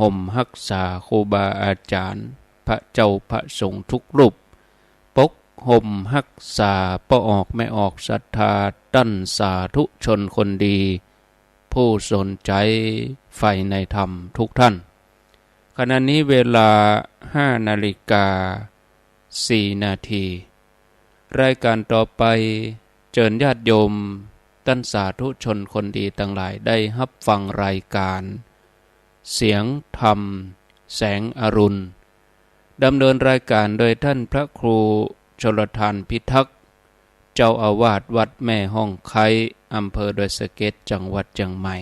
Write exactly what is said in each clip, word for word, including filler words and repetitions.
ห่มฮักษาครูบาอาจ๋ารย์ พระเจ้าพระสงฆ์ทุกรูป ปกห่มฮักษาป้อออกแม่ออกศรัทธาต้านสาธุชนคนดี ผู้สนใจ๋ใฝ่ในธรรมทุกท่าน ขณะนี้เวลาห้านาฬิกาสี่นาที รายการต่อไป เจิญญาติโยมต้านสาธุชนคนดีตังหลายได้ฮับฟังรายการ เสียงธรรมแสงอรุณ ดำเนินรายการโดยต้านพระครูชลทานพิทักษ์ เจ้าอาวาสวัดแม่ฮ่องไคร้ อำเภอดอยสะเก็ด จังหวัดเจียงใหม่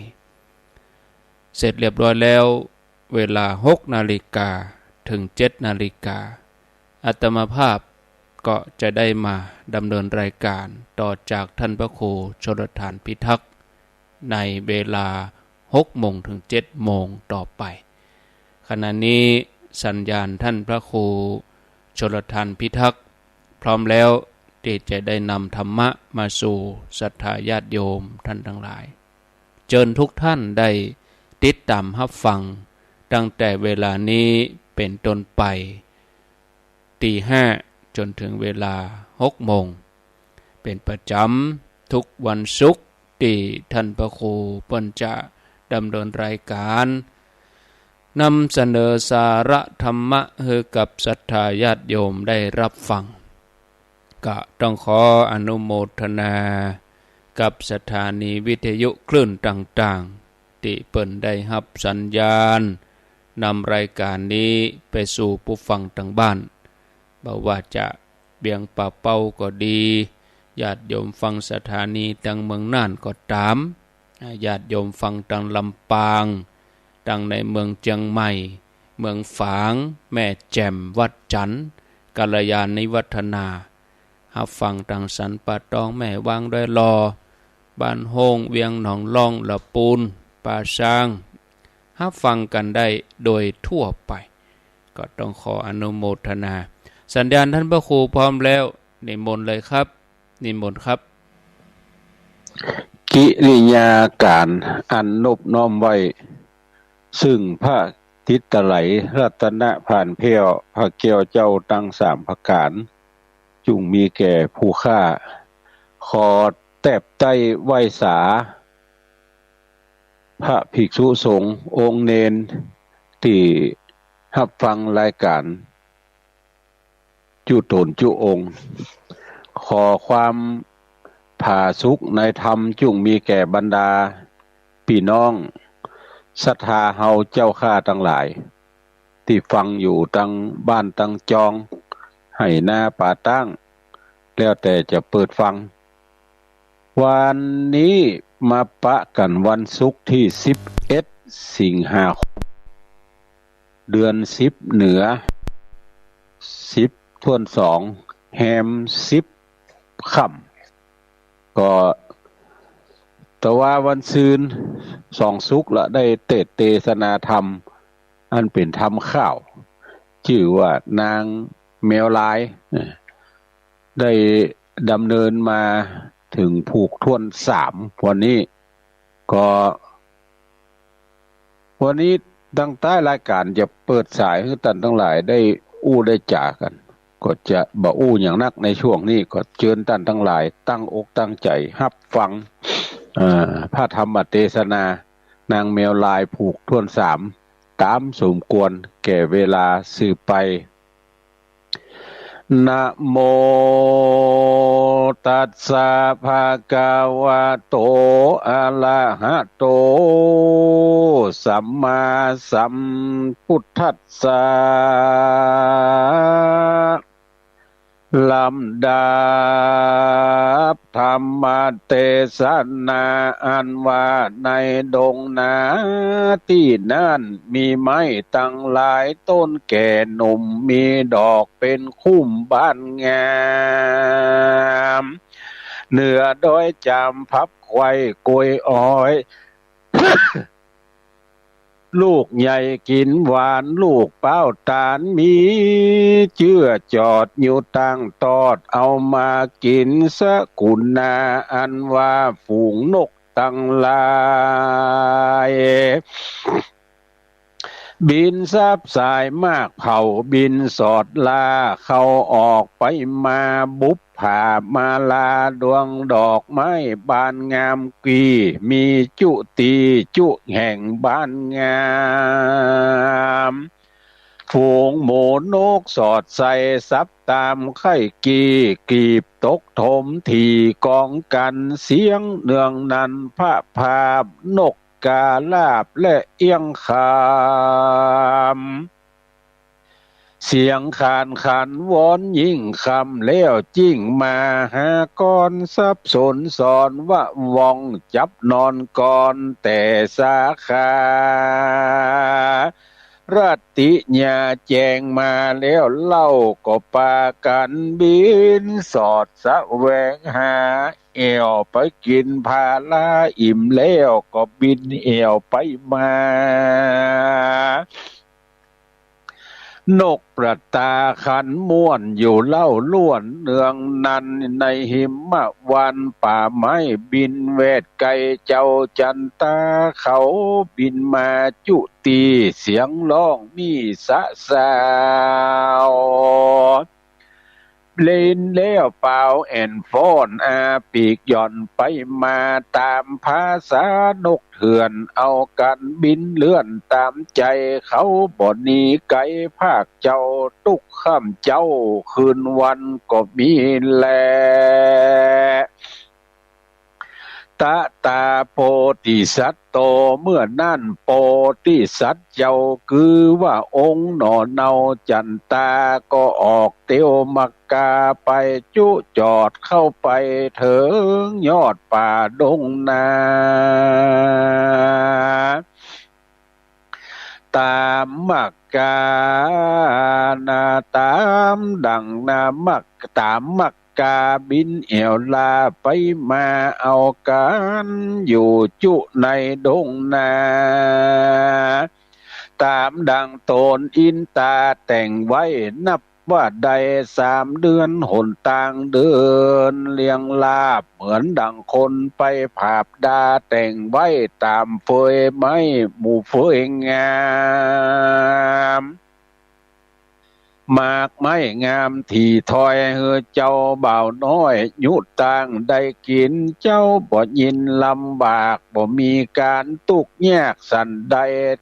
เสร็จเรียบร้อยแล้ว เวลาหกนาฬิกาเถิงเจ็ดนาฬิกา อาตมาภาพก็จะได้มาดำเนินรายการต่อจากต้านพระครูชลทานพิทักษ์ ในเวลาหกโมงเถิงเจ็ดโมงต่อไป ขณะนี้สัญญาณต้านพระครูชลทานพิทักษ์ พร้อมแล้วตี้จะได้นำธรรมะมาสู่ศรัทธาญาติโยมท่านตังหลาย เจิญทุกท่านได้ติดต๋ามฮับฟัง ตั้งแต่เวลานี้เป๋นต้นไป ตีห้าจ๋นเถิงเวลาหกโมง เป๋นประจ๋ำทุกวันศุกร์ ตี้ต้านพระครูเปิ้นจะดำเนินรายการ นำเสนอสาระธรรมะหื้อกับศรัทธาญาติโยมได้ฮับฟัง ก็ต้องขออนุโมทนากับสถานีวิทยุคลื่นต่างๆ ตี้เปิ้นได้ฮับสัญญาณ นำรายการนี้ไปสู่ผู้ฟังตางบ้าน บ่ว่าจะเวียงป่าเป้าก็ดี ญาติโยมฟังสถานีตางเมืองน่านก็ต๋าม ญาติโยมฟังตางลำปาง ตางในเมืองเจียงใหม่ เมืองฝาง แม่แจ่ม วัดจันทน์ กัลยาณิวัฒนา ฮับฟังตางสันป่าตอง แม่วาง ดอยหล่อ บ้านโฮ่ง เวียงหนองล่อง ละปูน ป่าซาง ฮับฟังกั๋นได้โดยทั่วไป ก็ต้องขออนุโมทนา สัญญาณต้านพระครูพร้อมแล้ว นิมนต์เลยครับ นิมนต์ครับ กิริยาก๋านอันนบน้อมไหว้ ซึ่งพระทิตย์ไตรรัตนผานแผ้ว พระแก้วเจ้าตังสามประก๋าน จุ่งมีแก่ผู้ข้า ขอแตบใต้ไหว้สา พระภิกษุสงฆ์องค์เณรตี้ฮับฟังรายก๋าน จุต๋นจุองค์ ขอความผาสุกในธรรมจุ่งมีแก่บรรดาปี้น้องศรัทธาเฮาเจ้าข้าตังหลาย ตี้ฟังอยู่ตางบ้านตางจอง ไฮ่นาป่าตาง แล้วแต่จะเปิดฟัง วันนี้มาปะกั๋นวันศุกร์ตี้สิบเอ็ดสิงหาคม เดือนสิบเหนือ สิบถ้วนสอง แฮมสิบค่ำ ก็แต่ว่าวันซืนสองศุกร์ละได้เตสน์เตสนาธรรม อันเป๋นธรรมข่าว จื้อว่านางแมวลาย ได้ดำเนินมาเถิงผูกถ้วนสาม วันนี้ ก็ วันนี้ตางใต้รายก๋านจะเปิดสายหื้อต้านตังหลายได้อู้ได้จ๋ากั๋น ก็จะบ่อู้หยังนักในช่วงนี้ ก็เจิญต้านตังหลายตั้งอกตั้งใจ๋ฮับฟัง เอ่อ พระธรรมเตสนา นางแมวลายผูกถ้วนสาม ต๋ามสมควรแก่เวลาสืบไป นะโมตัสสะ ภะคะวะโต อะระหะโต สัมมาสัมพุทธัสสะ ลำดับธรรมเตสนา อันว่าในดงนาตี้นั่นมีไม้ตังหลายต้นแก่หนุ่ม มีดอกเป๋นคุ้มบานงาม เหนือดอยจามพับไขว่กล้วยอ้อย ลูกใหญ่กิ๋นหวาน ลูกเป๊าต๋าลมี เจื้อจอดอยู่ตางตอด เอามากิ๋นสะกุณา อันว่าฝูงนกตังหลาย บิณฑสาบสายหมากเผา บิณฑสอดลาเข้าออกไปมา บุปผามาลาดวงดอกไม้บานงาม กี่มีจุติจุแห่งบานงาม ฝูงหมูนกสอดใส่ สับตามไข่กี่ กีบตกถมถี่กองกั๋น เสียงเนืองนันพะพาบ นกกาลาบและเอี้ยงคำ เสียงขานขันวอนยิ่งค่ำ แล้วจึ่งมาหากร สับสนสอนวะวอง จับนอนกรแต่สาขา รัตติญาแจ้งมาแล้วเล่า ก็ปากั๋นบิณฑสอดแสวงหา แอ่วไปกิ๋นผาลา อิ่มแล้วก็บินแอ่วไปมา นกประตาขันม่วนอยู่เล่าล้วน เนืองนันในหิมวัน ป่าไม้บินแวดไกล เจ้าจันตาเขาบินมาจุติ เสียงฮ้องมีสะสาว เล่นแล้วเป่าแอ่นฟ้อน อาปีกหย่อนไปมา ต๋ามภาษานกเถื่อน เอากั๋นบินเลื่อนต๋ามใจ๋ เขาบ่หนีไก๋ภาคเจ้า ตุ๊กค่ำเจ๊าคืนวันก็มีแล ตะตาโพธิสัตว์โต เมื่อนั้นโพธิสัตว์เจ้า คือว่าองค์หน่อเนาจันตา ก็ออกเตียวมัคคาไป จุจอดเข้าไปเถิงยอดป่าดงนา ต๋ามมัคคานา ต๋ามดังนามัค ต๋ามมัคคาบินแอ่วลาไปมา เอากั๋นอยู่จุในดงนา ต๋ามดังต๋นอินตาแต่งไว้ นับว่าได้สามเดือน หนตางเดินเลียงลาบ เหมือนดังคนไปผาบดา แต่งไว้ต๋ามเฟยไม้หมู่เฟยงาม หมากไม้งามถี่ถ้อย หื้อเจ้าบ่าวน้อยยุตางได้กิ๋น เจ้าบ่ยินลำบาก บ่มีก๋านตุ๊กข์ยากสันใด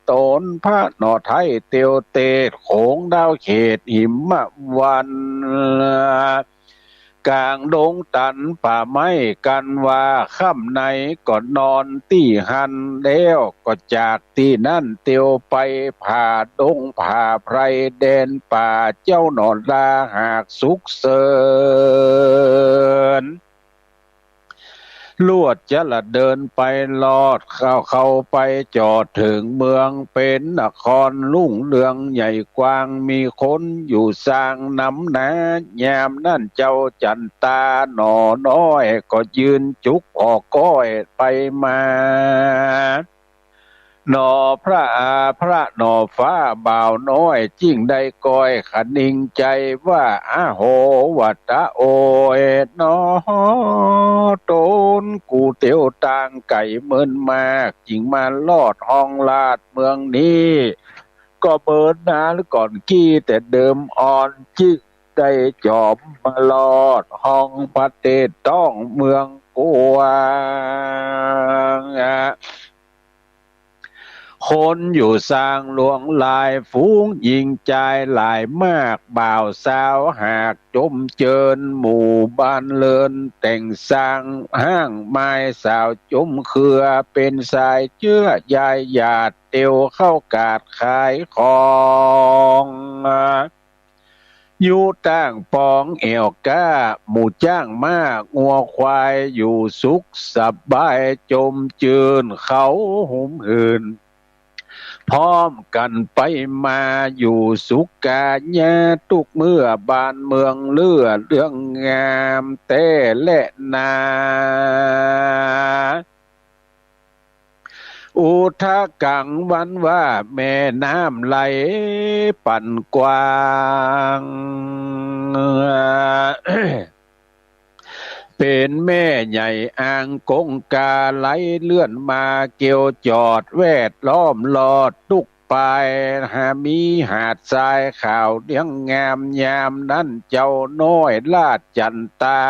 ต๋นพระหน่อไท้เตียวเตศ โขงดาวเขตหิมวัน ก๋างดงตันป่าไม้กั๋นว่า ค่ำในก็นอนตี้หั้น แล้วก็จากตี้นั้นเตียวไปผ่าดงผ่าไพรแดนป่า เจ้าหน่อลาหากสุขเสิญ ลวดจะละเดินไปลอด เข้า เข้าไปจอดเถิงเมือง เป๋นนครรุ่งเรืองใหญ่กว้าง มีคนอยู่สร้างหนำหนา ยามนั้นเจ้าจันตาหน่อน้อย ก็ยืนจุกผ่อก้อยไปมา หน่อพระอา พระหน่อฟ้าบ่าวน้อย จึงได้ก้อยคะนิงใจ๋ว่า อะโห วะตะโอยหนอ ต๋นกูเตียวตางไก๋เมินมาก จึงมาลอดห้องลาดเมืองนี้ ก็เมินนานก่อนกี้แต่เดิมอ่อน จึงได้จ๋อมมาลอดห้องพระเตศต้องเมืองกว้าง คนอยู่สร้างหลวงหลาย ฝูงญิงจายหลายมาก บ่าวสาวหากจมเจิญ หมู่บ้านเรินแต่งสร้าง ฮ้างไม้สาวจมเครือ เป๋นสายเจื้อยายหยาด เตียวเข้ากาดขายของ ยุตั้งป๋องแอ่วก้า หมู่จ๊างม้างัวควาย อยู่สุขสบายจมจื้น เขาหุมหื่น พร้อมกั๋นไปมาอยู่สุขกายา ตุ๊กเมื่อบ้านเมืองเลื่อเรืองงามแต๊แลนา อุทะกั๋งวันว่าแม่น้ำไหลปั๋นกว้าง เป๋นแม่ใหญ่อ่างกงกา ไหลเลื่อนมาเกี่ยวจอดแวดล้อมลอดตุ๊ก ไป หามีหาดทรายขาวเดียงงาม ยามนั้นเจ้าน้อยราชจันตา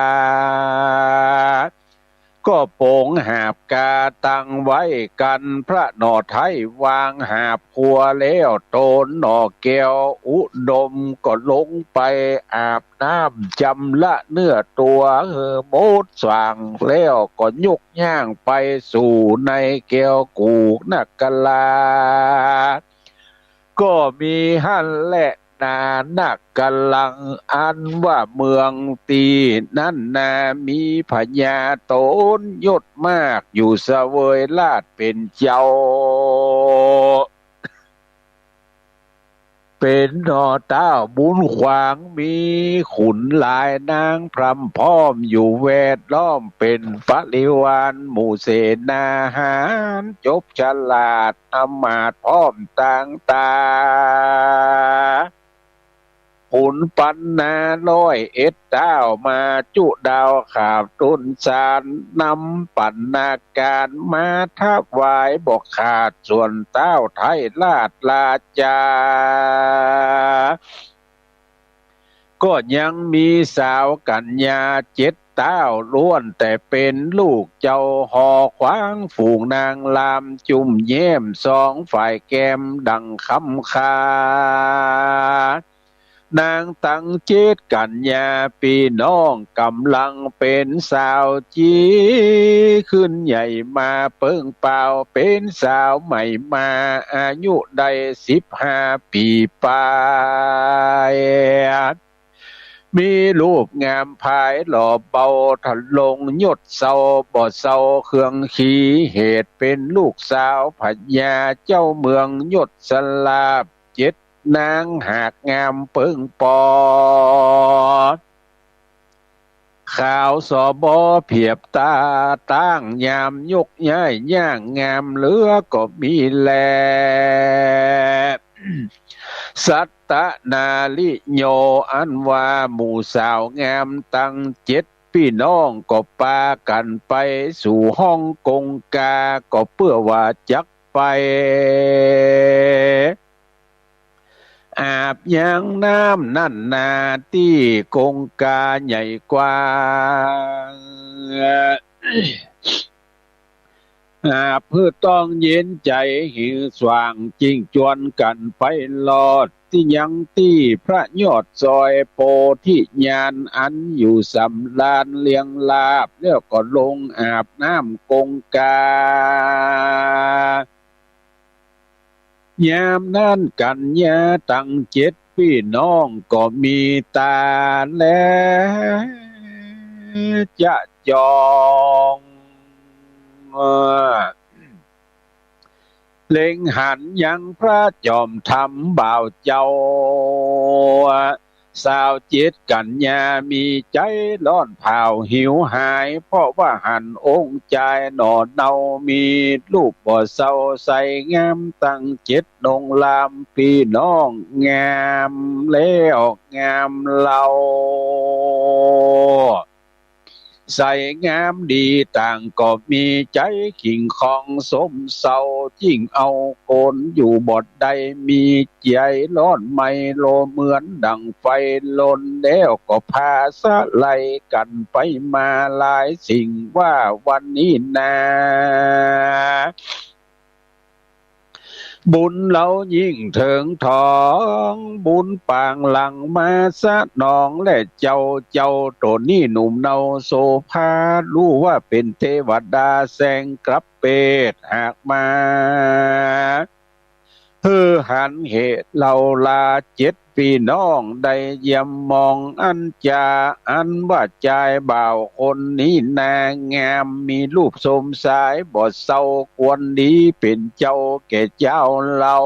ก็โป๋งหาบกาตั้งไว้กั๋น พระหน่อไท้วางหาบครัวแล้ว ต๋นหน่อแก้วอุดมก็ลงไปอาบน้ำจำระเนื้อตั๋วหื้อหมดส่าง แล้วก็ยกย่างไปสู่ในแก้วกู่นักกะลา ก็มีหั้นแหละนา นักกะลัง อันว่าเมืองตี้นั้นนา มีพญาต๋นยศมาก อยู่เสวยราชเป๋นเจ้า เป๋นหน่อต้าวบุญขวาง มีขุนหลายนางพร่ำพร้อม อยู่แวดล้อมเป๋นปริวาร หมู่เสนาหารจบฉลาด อำมาตย์พร้อมตางต๋า ขุนปัณณาร้อยเอ็ดต้าว มาจุดาวขาบต้นสาน นำปัณณาการมาถวายบ่ขาด ส่วนต้าวไท้ราชราชา ก็ยังมีสาวกัญญาเจ็ดต้าว ล้วนแต่เป๋นลูกเจ้าหอขวาง ฝูงนางลามจุ่มแย้ม สองฝ่ายแก้มดั่งคำคา นางตังเจ็ดกัญญาปี้น้อง ก่ำลังเป๋นสาวจี๋ขึ้นใหญ่มาเปิ้งเป๋า เป๋นสาวใหม่มา อายุได้สิบห้าปี๋ปลาย มีรูปงามผายหล่อเบา ทะลงยศเซาบ่เซาเคืองขี เหตุเป๋นลูกสาวพญาเจ้าเมือง ยศสลาบเจ็ดนางหากงามเปิ้งปอ ขาวสอบอเผียบตาตั้ง ยามยกย้ายย่างงามเหลือก็มีแล สัตตนาริโย อันว่าหมู่สาวงามตังเจ็ดปี้น้อง ก็ปากั๋นไปสู่ห้องกงกา ก็เปื้อว่าจักไป อาบยางน้ำนั่นนา ตี้กงกาใหญ่กว้าง อาบหื้อต้องเย็นใจ๋หื้อสว่าง จึงจวนกั๋นไปลอดตี้ยังตี้พระยอดซอยโพธิญาณ อันอยู่สำราญเลียงราบ แล้วก็ลงอาบน้ำกงกา ยามนั้นกัญญาตังเจ็ดปี้น้องก็มีต๋าแลจะจ่อง เล็งหันยังพระจอมธรรมบ่าวเจ้า สาวเจ็ดกัญญามีใจ๋ร้อนผาวหิวหาย เพราะว่าหันองค์จายหน่อเนา มีรูปบ่เซาใสงามตังเจ็ดนงลาม ปี้น้องงามแล้วงามเล่า ใสงามดีต่างก็มีใจ๋ขิงของสมเซา ยิ่งเอาคนอยู่บ่ได้ มีใจ๋ร้อนไหม้โลเหมือนดั่งไฟลน แล้วก็พาสะไหลกั๋นไปมาหลายสิ่งว่าวันนี้นา บุญเฮายิ่งเถิงทอง บุญปางหลังมาสนอง และเจ้า เจ้าโตนี้หนุ่มเนาโสภา ฮู้ว่าเป๋นเทวดาแสงกลับเปรตหากมา หื้อหันเหตุเฮาลาเจ็ดปี้น้อง ได้เยี่ยมมองอันจา อันว่าจายบ่าวคนนี้นางาม มีรูปสมสายบ่เซา ควรดีเป๋นเจ้าแก่เจ้าเฮา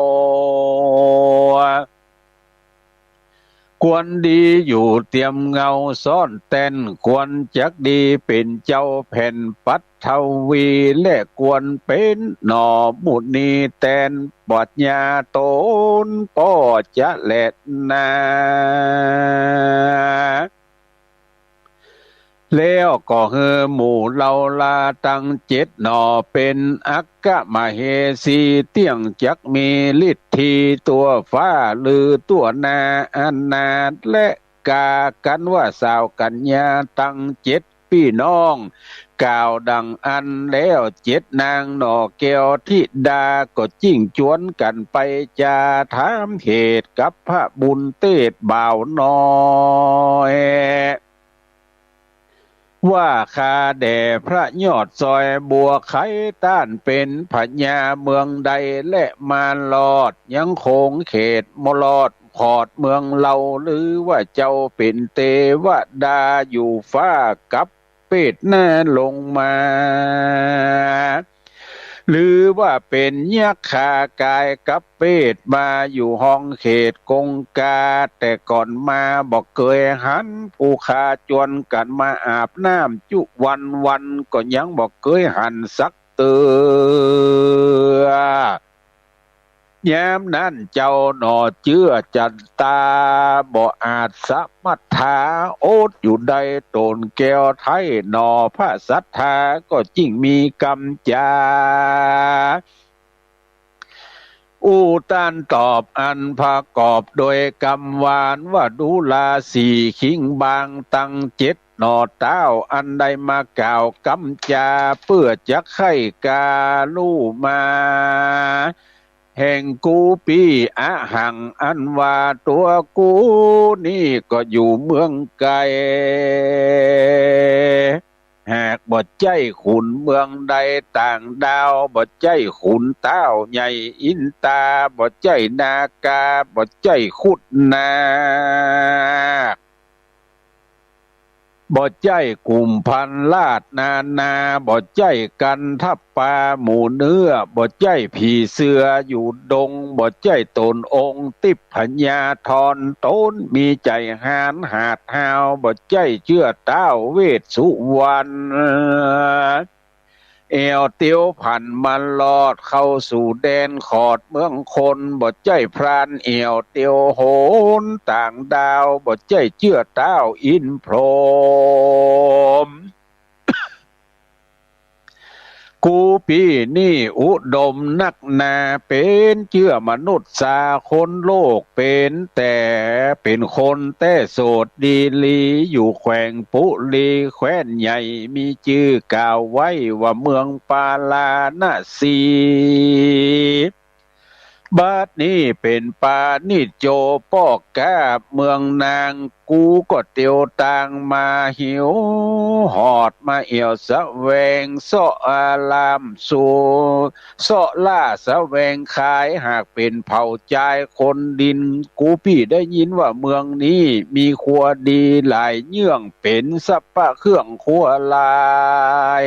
ควรดีอยู่เตียมเงาซ่อนแต้น ควรจักดีเป๋นเจ้าแผ่นปัทวี และควรเป๋นหน่อมุนีแตน ปัญญาต๋นป้อจะแลนา เ แล้วก็หื้อหมู่เหล่าลาตังเจ็ดหน่อ เป๋นอัคคมเหสี เตี้ยงจักมีฤทธี ตั๋วฟ้าลือตั๋วนาอนาถ และกากั๋นว่าสาวกัญญาตังเจ็ดปี้น้อง กล่าวดังอั้นแล้ว เจ็ดนางหน่อแก้วธิดาก็จึ้งจวนกั๋นไปจาถามเหตุกับพระบุญเตชบ่าวน้อย ว่าข้าแด่พระยอดซอยบัวไค ต้านเป๋นพญาเมืองใด และมารอดยังขงเขตมารอดขอดเมืองเฮา หรือว่าเจ้าเป๋นเตวดาอยู่ฟ้ากับเปตหน้าลงมา หรือว่าเป๋นยักขากายกับเปตมาอยู่ห้องเขตกงกา แต่ก่อนมาบ่เกยหัน ผู้ข้าจวนกั๋นมาอาบน้ำจุวันวัน ก็ยังบ่เกยหันสักเตื้อ ยามนั้นเจ้าหน่อเจื้อจันตา บ่อาจสมัทธาอดอยู่ได้ ต๋นแก้วไท้หน่อพระศรัทธา ก็จึงมีกำจา อู้ต้านตอบอันประกอบโดยกำหวาน ว่าดูราสีคิงบางตังเจ็ดหน่อเต้า อันได้มากล่าวกำจา เปื้อจะใค่กาลู่มา แห่งกูปี้อหัง อันว่าตั๋วกูนี่ก็อยู่เมืองไก๋ หากบ่ใจ้ขุนเมืองใดต่างดาว บ่ใจ้ขุนเต้าใหญ่อินตา บ่ใจ้นาคา บ่ใจ้ครุฑนาค บ่ใจ้กุมภัณฑ์ราชนานา บ่ใจ้กันทัปปาหมู่เนื้อ บ่ใจ้ผีเสืออยู่ดง บ่ใจ้ต๋นองค์ทิพยาธร ต๋นมีใจ๋หาญหาดฮาว บ่ใจ้เจื้อเต้าเวสสุวรรณ แอ่วเตียวผันมารอดเข้าสู่แดนขอดเมืองคน บ่ใจ้พรานแอ่วเตียวโหนต่างดาว บ่ใจ้เจื้อเต้าอินพรหม กูปี้นี่อุดมนักหนา เป๋นเจื้อมนุษย์สาคนโลก เป๋นแต่เป๋นคนแต๊โสดดีหลี อยู่แขวงปุรีแคว้นใหญ่ มีจื้อกล่าวไว้ว่าเมืองปาราณสี บัดนี้เป๋นปาณิจโจป้อก๊าเมืองนาง กูก็เตียวตางมาหิวหอดมาแอ่วแสวงเซาะอารามสู่ เซาะล่าแสวงขาย หากเป๋นเผ่าจายคนดิน กูปี้ได้ยินว่าเมืองนี้มีครัวดีหลายเยื่อง เป๋นสัพพะเครื่องครัวหลาย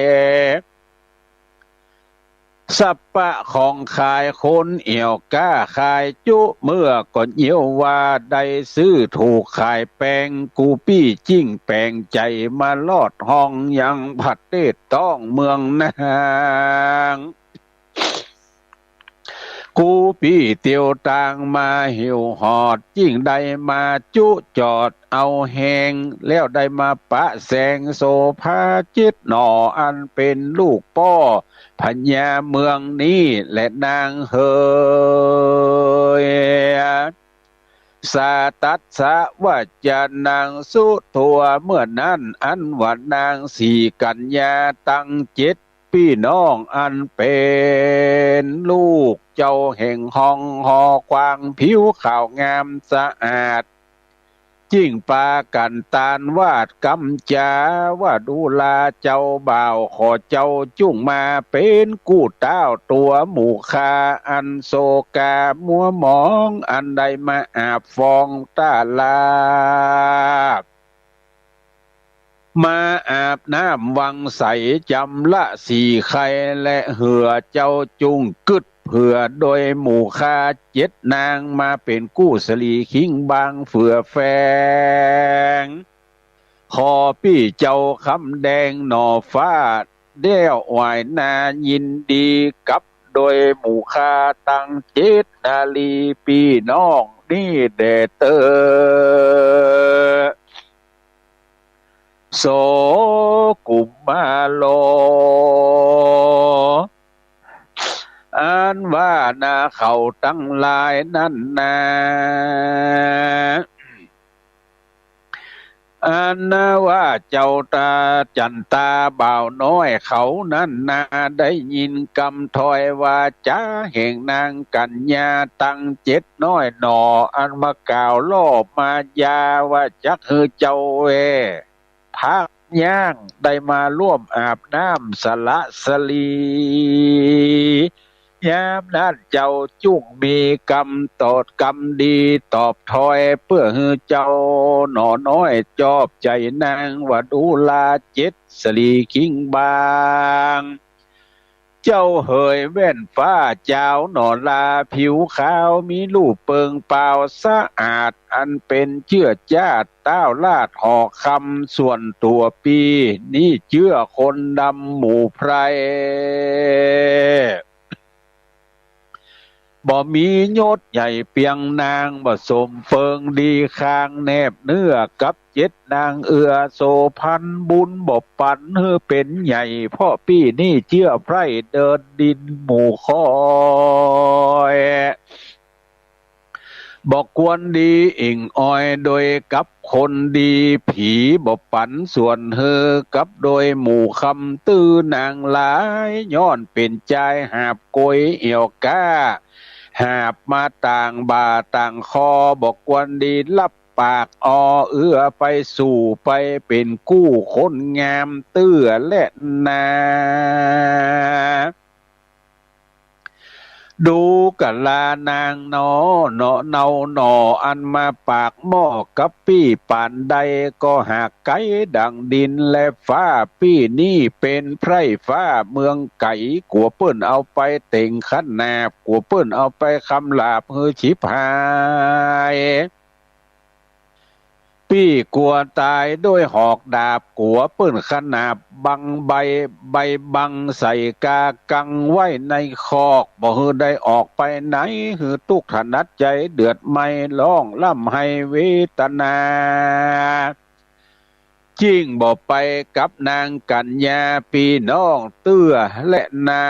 สัพพะของขายคนแอ่วก๊าขายจุ เมื่อก่อนเยียวว่าได้ซื้อถูกขายแปง กูปี้จึงแป๋งใจ๋มาลอดห้องยังประเทศต้องเมืองนาง กูปี้เตียวตางมาหิวหอด จึงได้มาจุจอดเอาแฮง แล้วได้มาปะแสงโสภาเจ็ดหน่อ อันเป๋นลูกป้อพญาเมืองนี้แหละนางเหย สาตัสสะวัจจานังสุทัว เมื่อนั้นอันว่านางสีกัญญาตังเจ็ด ปี้น้องอันเป๋นลูกเจ้าแห่งห้องหอควางผิวขาวงามสะอาด จึงปากั๋นตานวาดกำจาว่า ดูราเจ้าบ่าว ขอเจ้าจุ่งมาเป๋นกู้เต้าตั๋วหมู่ข้าอันโศกามัวหมอง อันได้มาอาบฟองตาลา มาอาบน้ำวังใสจำระสีไค และเหือเจ้าจุ่งกึ๊ดเผื่อโดยหมู่ข้าเจ็ดนาง มาเป๋นกู้สลีคิงบางเผื่อแฝง ขอปี้เจ้าคำแดงหน่อฟ้า แด้วหวายนายินดีกับโดยหมู่ข้าตังเจ็ดนารีปี้น้องนี้แด่เต๊อะ โสกุมมาโล อันว่านาเขาตังหลายนั้นนา อันนาว่าเจ้าตาจั๋นตาบ่าวน้อยเขานั้นนา ได้ยินกำถ้อยวาจ๋าแห่งนางกัญญาตังเจ็ดน้อยหน่อ อันมากล่าวล่อมายาว่าจักหื้อเจ้าแว่ พักย่างได้มาร่วมอาบน้ำสละสลี ยามนั้นเจ้าจุ่งมีกำตอบกำดีตอบถ้อย เปื้อหื้อเจ้าหน่อน้อยจอบใจ๋นางวดูราเจ็ดสลีคิงบาง เจ้าเหยแว่นฟ้าจาวหน่อลาผิวขาว มีลู่เปิงเปล่าสะอาด อันเป๋นเจื้อจ้าดต้าวราชหอคำ ส่วนตั๋วปี้นี้เจื้อคนดำหมู่ไพร่ บ่มียศใหญ่เปียงนาง บ่สมเปิงดีคาง แนบเนื้อกับเจ็ดนางเอื้อ โสภณบุญบ่ปั๋นหื้อเป๋นใหญ่ เพราะปี้นี้เจื้อไพร่เดินดินหมู่คอย บ่ควรดีอิ่งออยโดยกับคนดี ผีบ่ปั๋นส่วนหื้อกับโดยหมู่คำ ตื้อนางหลาย ย้อนเป๋นจายหาบกวยเอี่ยวก้า หาบมาต่างบ่าต่างคอ บ่ควรดีลับปากออเอื้อไปสู่ ไปเป๋นกู้คนงามเตื้อแลนา ดูกะลานางหนอ เนาะเนาหน่อ อันมาปากหม้อกับปี้ปานใด ก็หากไก๋ดั่งดินและฟ้า ปี้นี้เป๋นไพร่ฟ้าเมืองไก๋ กั๋วเปิ้นเอาไปเต็งขนาบ กั๋วเปิ้นเอาไปคำหลาบหื้อฉิบหาย ปี้กั๋วต๋ายโดยหอกดาบ กั๋วเปิ้นขนาบบังใบ ใบบังใส่กากังไว้ในคอก บ่หื้อได้ออกไปไหน หื้อตุ๊กข์ถนัดใจ๋เดือดไหม้ ฮ้องร่ำไห้เวตนา จิ่งบ่ไปกับนางกัญญาปี้น้องเตื้อแลนา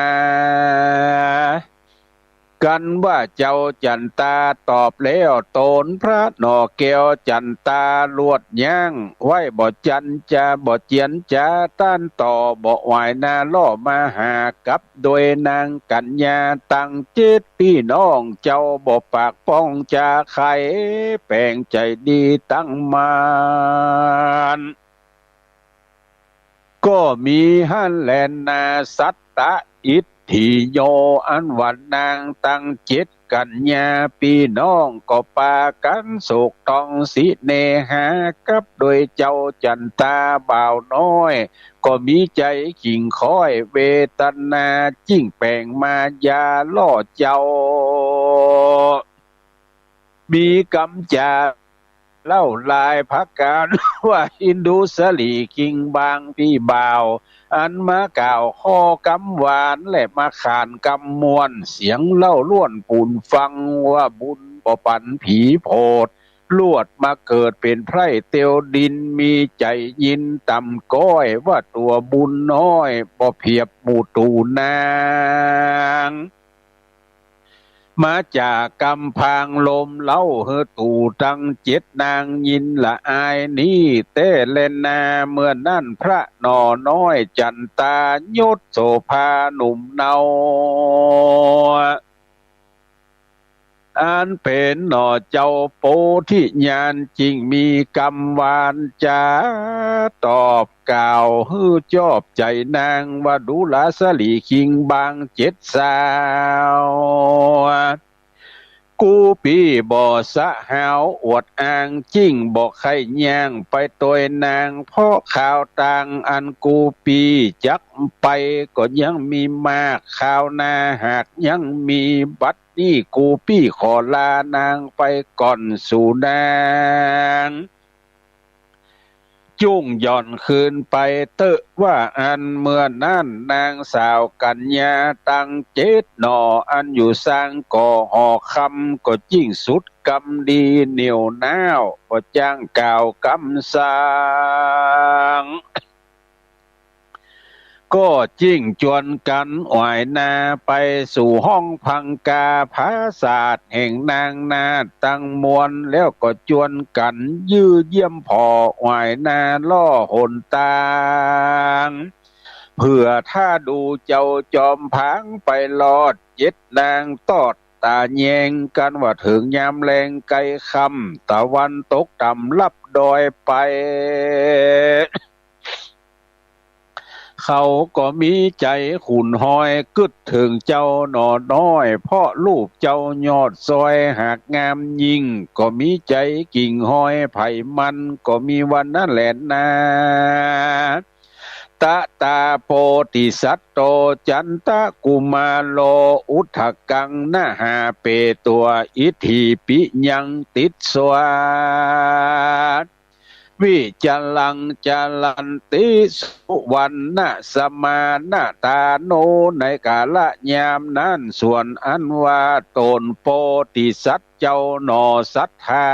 กันว่าเจ้าจั๋นตาตอบแล้ว ต๋นพระหน่อแก้วจั๋นตาลวดยั้งไว้ บ่จันจา บ่เจียนจาต้านต่อ บ่หวายหน้าล่อมาหากับ โดยนางกัญญาตังเจ็ดปี้น้อง เจ้าบ่ปากป้องจาใค่ แป๋งใจ๋ดีตั้งมั่น ก็มีหั้นแลนา สัตตะอิทธิโย อันว่านางตังเจ็ดกัญญาปี้น้อง ก็ปากั๋นโศกตองสิเนหา กับโดยเจ้าจั๋นตาบ่าวน้อย ก็มีใจ๋ขิงค้อยเวตนา จิ่งแป๋งมายาล่อเจ้า มีกำจ๋าเล่าหลายประก๋าน ว่าอินดูสลีคิงบางปี้บ่าว อันมากล่าวข้อกำหวานและมาขานกำม่วน เสียงเล่าล้วนปูนฟัง ว่าบุญบ่ปั๋นผีโผด ลวดมาเกิดเป๋นไพร่เตียวดิน มีใจ๋ยินต่ำก้อย ว่าตั๋วบุญน้อยบ่เปียบหมู่ตู่นาง มาจากกำพางลมเล่า หื้อตู่ตังเจ็ดนางยินละอายนี้แต๊แลนา เมื่อนั้นพระหน่อน้อยจั๋นตายศโสภาหนุ่มเนา อันเป๋นหน่อเจ้าโปธิญาณ จิ่งมีกำหวานจ๋าตอบกล่าว หื้อจอบใจ๋นางวดูราสลีคิงบางเจ็ดสาว กู้ปี้บ่สะหาวอวดอ้าง จิ่งบ่ใค่ย่างไปตวยนาง เพราะคาวตางอันกู้ปี้จักไปก็ยังมีมาก คาวหน้าหากยังมี บัดนี้กู้ปี้ขอลานางไปก่อน สูนางจุ่งหย่อนคืนไปเต๊อะ ว่าอั้น เมื่อนั้นนางสาวกัญญาตังเจ็ดหน่อ อันอยู่ซางก่อหอคำ ก็จิ่งสุดก กำดีเหนียวหน้าว ก็จ้างกล่าวกำสั่ง ก็จึงจวนกั๋นอ่อยนาไปสู่ห้องพังกาผาสาทแห่งนางนาฏตังมวล แล้วก็จวนกั๋นยื้อเยี่ยมผ่ออ่อยนาล่อหนตาง เผื่อถ้าดูเจ้าจอมผางไปรอด เจ็ดนางตอดต๋าแยงกั๋นว่าเถิงยามแลงใก้ค่ำ ตะวันตกต่ำลับดอยไป เขาก็มีใจ๋ขุ่นฮอยกึ๊ดเถิงเจ้าหน่อน้อย เพราะรูปเจ้ายอดซอยหากงามยิ่ง ก็มีใจ๋กิ่งฮอยใผมัน ก็มีวันนั้นแหละนา ตะตาโปธิสัตโต จันตะกุมารโล อุทธักขัง นะหาเปตัว อิทธิปิยัง ติสสวา วิจรัง จรันติ สุวัณณสมาณตาโน ในกาละยามนั้น ส่วนอันว่าต๋นโปธิสัตว์เจ้าหน่อศรัทธา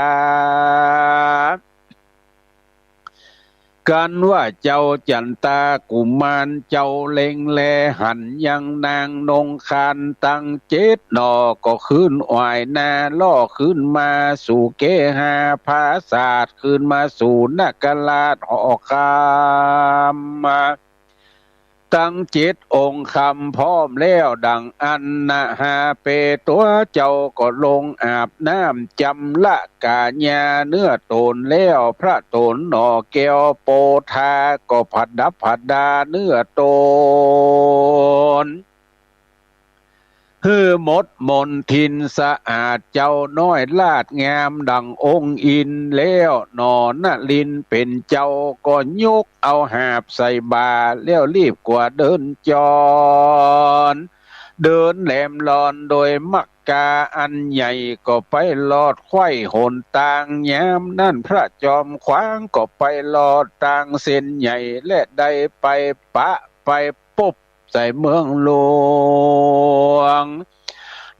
กั๋นว่าเจ้าจันตากุมารเจ้าเล็งแลหันยังนางนงครรภ์ตังเจ็ดหน่อ ก็คืนอ่อยนาล่อคืนมาสู่เกหาผาสาท คืนมาสู่นคราชหอคำ ตังเจ็ดองค์คำพร้อมแล้วดังอั้น นะหาเปตัวเจ้าก็ลงอาบน้ำจำระก๋ายาเนื้อต๋นแล้ว พระต๋นหน่อแก้วโปธาก็ผดับผดาเนื้อต๋น หื้อหมดมลทินสะอาด เจ้าน้อยลาดงามดังองค์อินทร์แล้วหน่อ นรินทร์เป๋นเจ้าก็ยกเอาหาบใส่บ่า แล้วรีบกว่าเดินจร เดินแหลมลอนโดยมักกาอันใหญ่ ก็ไปลอดไขว้หนตาง ยามนั้นพระจอมขวางก็ไปลอดตางเส้นใหญ่ และได้ไปปะไปปบ ใส่เมืองหลวง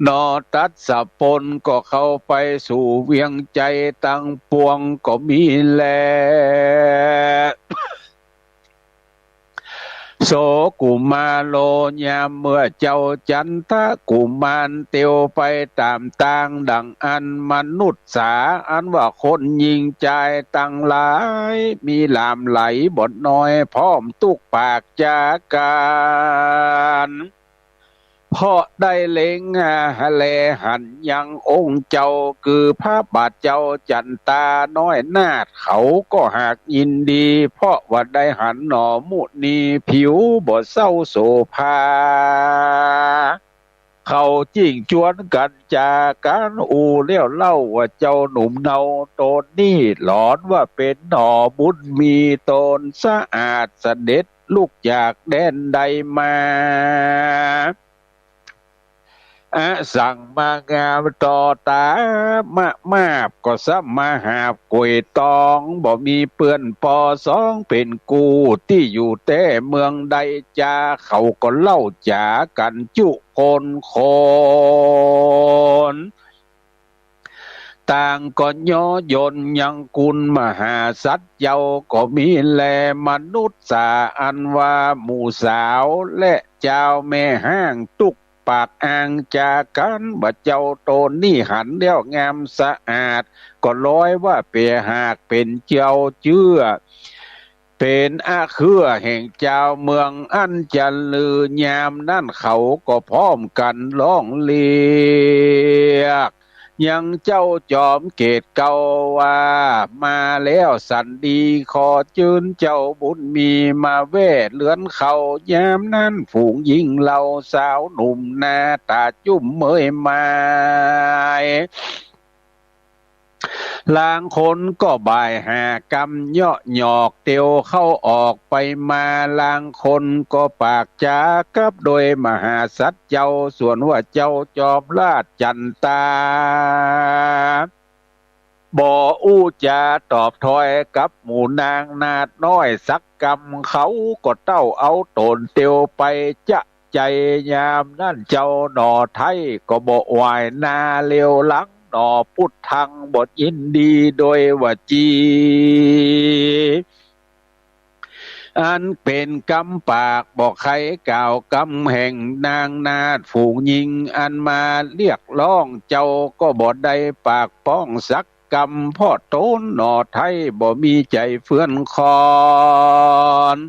หน่อตัสสะปนก็เข้าไปสู่เวียงไจตังปวงก็มีแล โสกุมาโร ยามเมื่อเจ้าจันตะกุมารเตียวไปต๋ามตางดังอั้น มนุษย์สา อันว่าคนญิงจายตังหลาย มีหลามไหลบ่น้อย พร้อมตุ๊กปากจากั๋น เพราะได้เล็งแลหันยังองค์เจ้า คือพระบาทเจ้าจันตาน้อยนาถ เขาก็หากยินดี เพราะว่าได้หันหน่อมุนีผิวบ่เศร้าโสภา เขาจึงจวนกั๋นจากั๋นอู้แล้วเล่าว่า เจ้าหนุ่มเนาต๋นนี้ หลอนว่าเป๋นหน่อบุญมีต๋นสะอาด เสด็จลุกจากแดนใดมา อสังมางามต่อต๋ามะมาบ ก็สมาหาบก๋วยตอง บ่มีเปื้อนปอสองเป๋นกู้ ตี้อยู่แต๊เมืองใดจา เขาก็เล่าจ๋ากั๋นจุคนคน ต่างก็ย้อยนยังคุณมหาสัตว์เจ้าก็มีแล มนุษย์สา อันว่าหมู่สาวและจาวแม่ฮ้างตุ๊กปากอ้างจากั๋นว่า เจ้าต๋นนี้หันแล้วงามสะอาด ก็ลอยว่าเป๋นหากเป๋นเจ้าเจื้อ เป๋นอาเครือแห่งจาวเมืองอั้นจะลือ ยามนั้นเขาก็พร้อมกั๋นฮ้องเรียกยังเจ้าจอมเกศเก่าว่า มาแล้วสันดี ขอเจิญเจ้าบุญมีมาแว่เฮือนเขา ยามนั้นฝูงญิงเหล่าสาวหนุ่มหน้าต๋าจุ้มเมยมาย ลางคนก็บ่ายหากำเยาะหยอกเตียวเข้าออกไปมา ลางคนก็ปากจ๋ากับโดยมหาสัตว์เจ้า ส่วนว่าเจ้าจอมราชจันตา บ่อู้จ๋าตอบถ้อยกับหมู่นางนาฏน้อยสักกำ เขาก็เต้าเอาต๋นเตียวไปจะใจ๋ ยามนั้นเจ้าหน่อไท้ก็บ่ไหวนาเหลียวหลัง นอ ปุทธัง บ่ยินดีโดยวจี อันเป๋นกำปาก บ่ใค่กล่าวกำแห่งนางนาฏฝูงญิง อันมาเรียกร้องเจ้าก็บ่ได้ปากป้องสักกำ เพราะต๋นหนอไท้บ่มีใจ๋เฟื่อนคอน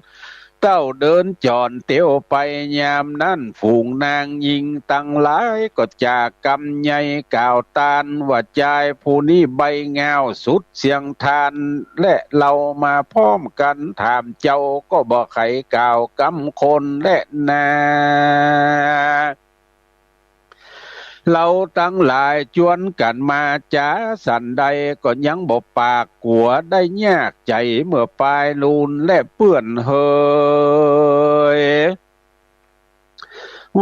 เต้าเดินจ่อนเตียวไปยามนั้น ฝูงนางญิงตังหลายก็จากกำใหญ่กล่าวตานว่า จายผู้นี้ใบ้ง่าวสุดเสียงทาน และเฮามาพร้อมกั๋น ถามเจ้าก็บ่ใค่กล่าวกำคนแลนา เฮาตังหลายจวนกั๋นมาจ๋าสันใด ก็ยังบ่ปากกั๋วได้ยากใจ๋ เมื่อปายลูนและเปื้อนเฮย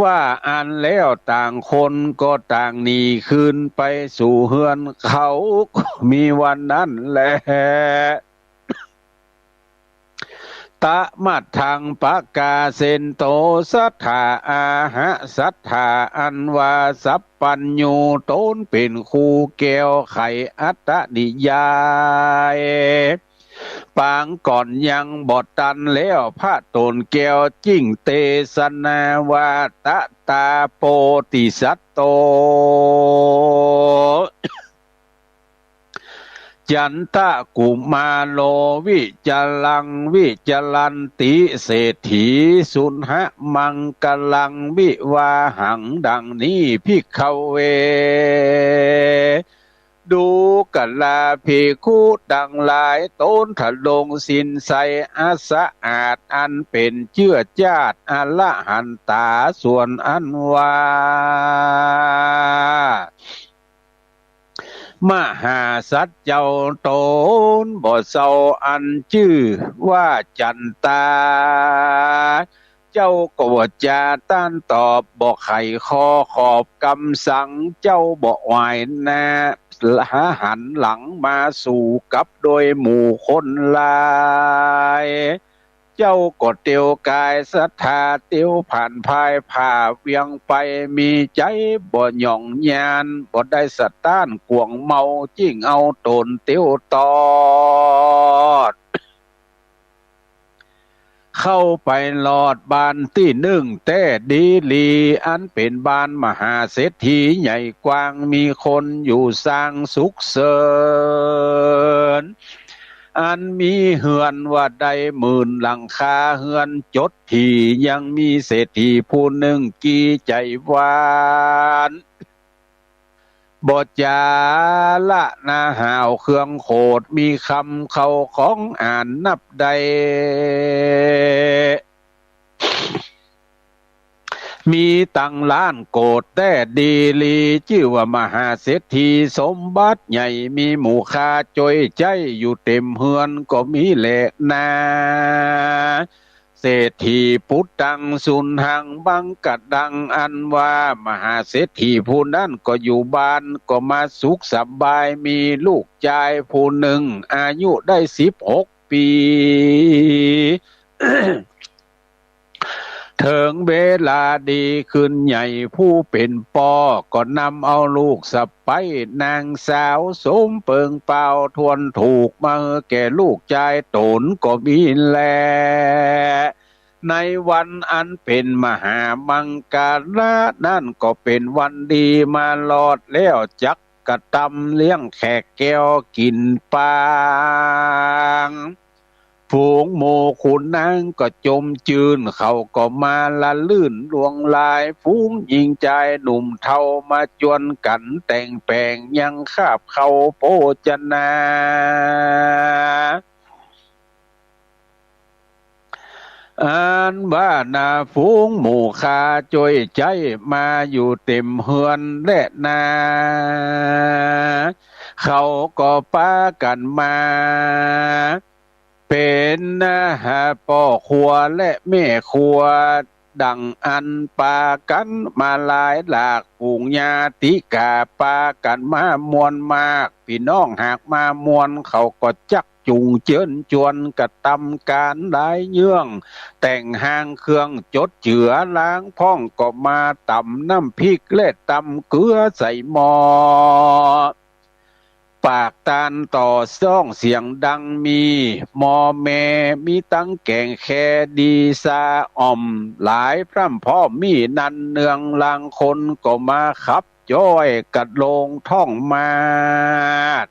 ว่าอั้นแล้วต่างคนก็ต่างหนีคืนไปสู่เฮือนเขา ก็มีวันนั้นแล ตะมัทธัง ปะกาเสนโต สัตถา อาหะ สัตถา อันว่าสัพพัญญู ต๋นเป๋นครูแก้วไขอัตตนิยาย ปางก่อนยังบ่ตันแล้ว พระโตนแก้วจึ่งเตสนาว่า ตะตาโปติสัตโต จันตะกุมาโร วิจารัง วิจารันติ เศรษฐี สุณหะมังคลัง วิวาหัง ดังนี้ ภิกขเว ดูกราภิกขุตังหลาย ต๋นทะลงศีลใสอันสะอาด อันเป๋นเจื้อจาติอรหันตา ส่วนอันว่า มหาสัตว์เจ้าต๋นบ่เซา อันจื้อว่าจันตา เจ้าก็ว่าจาต้านตอบ บ่ไขข้อขอบกำสัง เจ้าบ่ไหวนา หาหันหลังมาสู่กับโดยหมู่คนหลาย เจ้าก็เตียวกายศรัทธา เตียวผ่านพายผ่าเวียงไป มีใจ๋บ่หย่องยาน บ่ได้สะต้านกวงเมา จึ่งเอาต๋นเตียวตอด เข้าไปลอดบ้านตี้นึ่งแต๊ดีหลี อันเป๋นบ้านมหาเศรษฐีใหญ่กว้าง มีคนอยู่ซ่างสุขเสิญ อันมีเฮือนว่าได้หมื่นหลังคาเฮือนจดถี่ ยังมีเศรษฐีผู้นึ่งกี้ใจ๋หวาน บ่จ๋าละนาหาวเครื่องโขด มีคำเข้าของอ่านนับได้ มีตังล้านโกดแต๊ดีหลี จื้อว่ามหาเศรษฐีสมบัติใหญ่ มีหมู่ค่าจ้อยใจ๊อยู่เต๋มเฮือนก็มีแลนา เศรษฐีปุตตังสุณหัง บังกะดัง อันว่ามหาเศรษฐีผู้นั้นก็อยู่บ้าน ก็มาสุขสบาย มีลูกจายผู้นึ่ง อายุได้สิบหกปี๋ เถิงเวลาดีขึ้นใหญ่ ผู้เป๋นป้อก็นำเอาลูกสะใป๊๋นางสาวสมเปิงเปล่าถ้วนถูก มาหื้อแก่ลูกจายต๋นก็มีแล ในวันอันเป๋นมหามังคละนั้น ก็เป๋นวันดีมาลอดแล้ว จักกระตำเลี้ยงแขกแก้วกิ๋นปาง ฝูงหมู่ขุนนางก็จมจื้น เขาก็มาละลื่นลวงลาย ฝูงญิงจายหนุ่มเฒ่ามาจวนกั๋นแต่งแป๋ง ยังคาบเข้าโภจนา อันว่านา ฝูงหมู่ค่าจ้อยใจ๊มาอยู่เต๋มเฮือนแลนา เขาก็ปากั๋นมา เป๋นนาหาป้อครัวและแม่ครัว ดังอั้นปากั๋นมาหลายหลาก ฝูงญาติก๋าปากั๋นมามวลมาก ปี้น้องหากมามวล เขาก็จัก จุ่งเจิญจวนกระตำก๋านหลายเยื่อง แต่งฮางเครื่องจดเจือ ลางพ่องก็มาต๋ำน้ำพริกและต๋ำเกลือใส่หม้อ ปากตานต่อซ้องเสียงดังมี หม้อแม่มีตังแก๋งแค่ดีซาอ่อม หลายพร่ำพร้อมมีนันเนือง ลางคนก็มาขับจ้อยกระโลงท่องมาด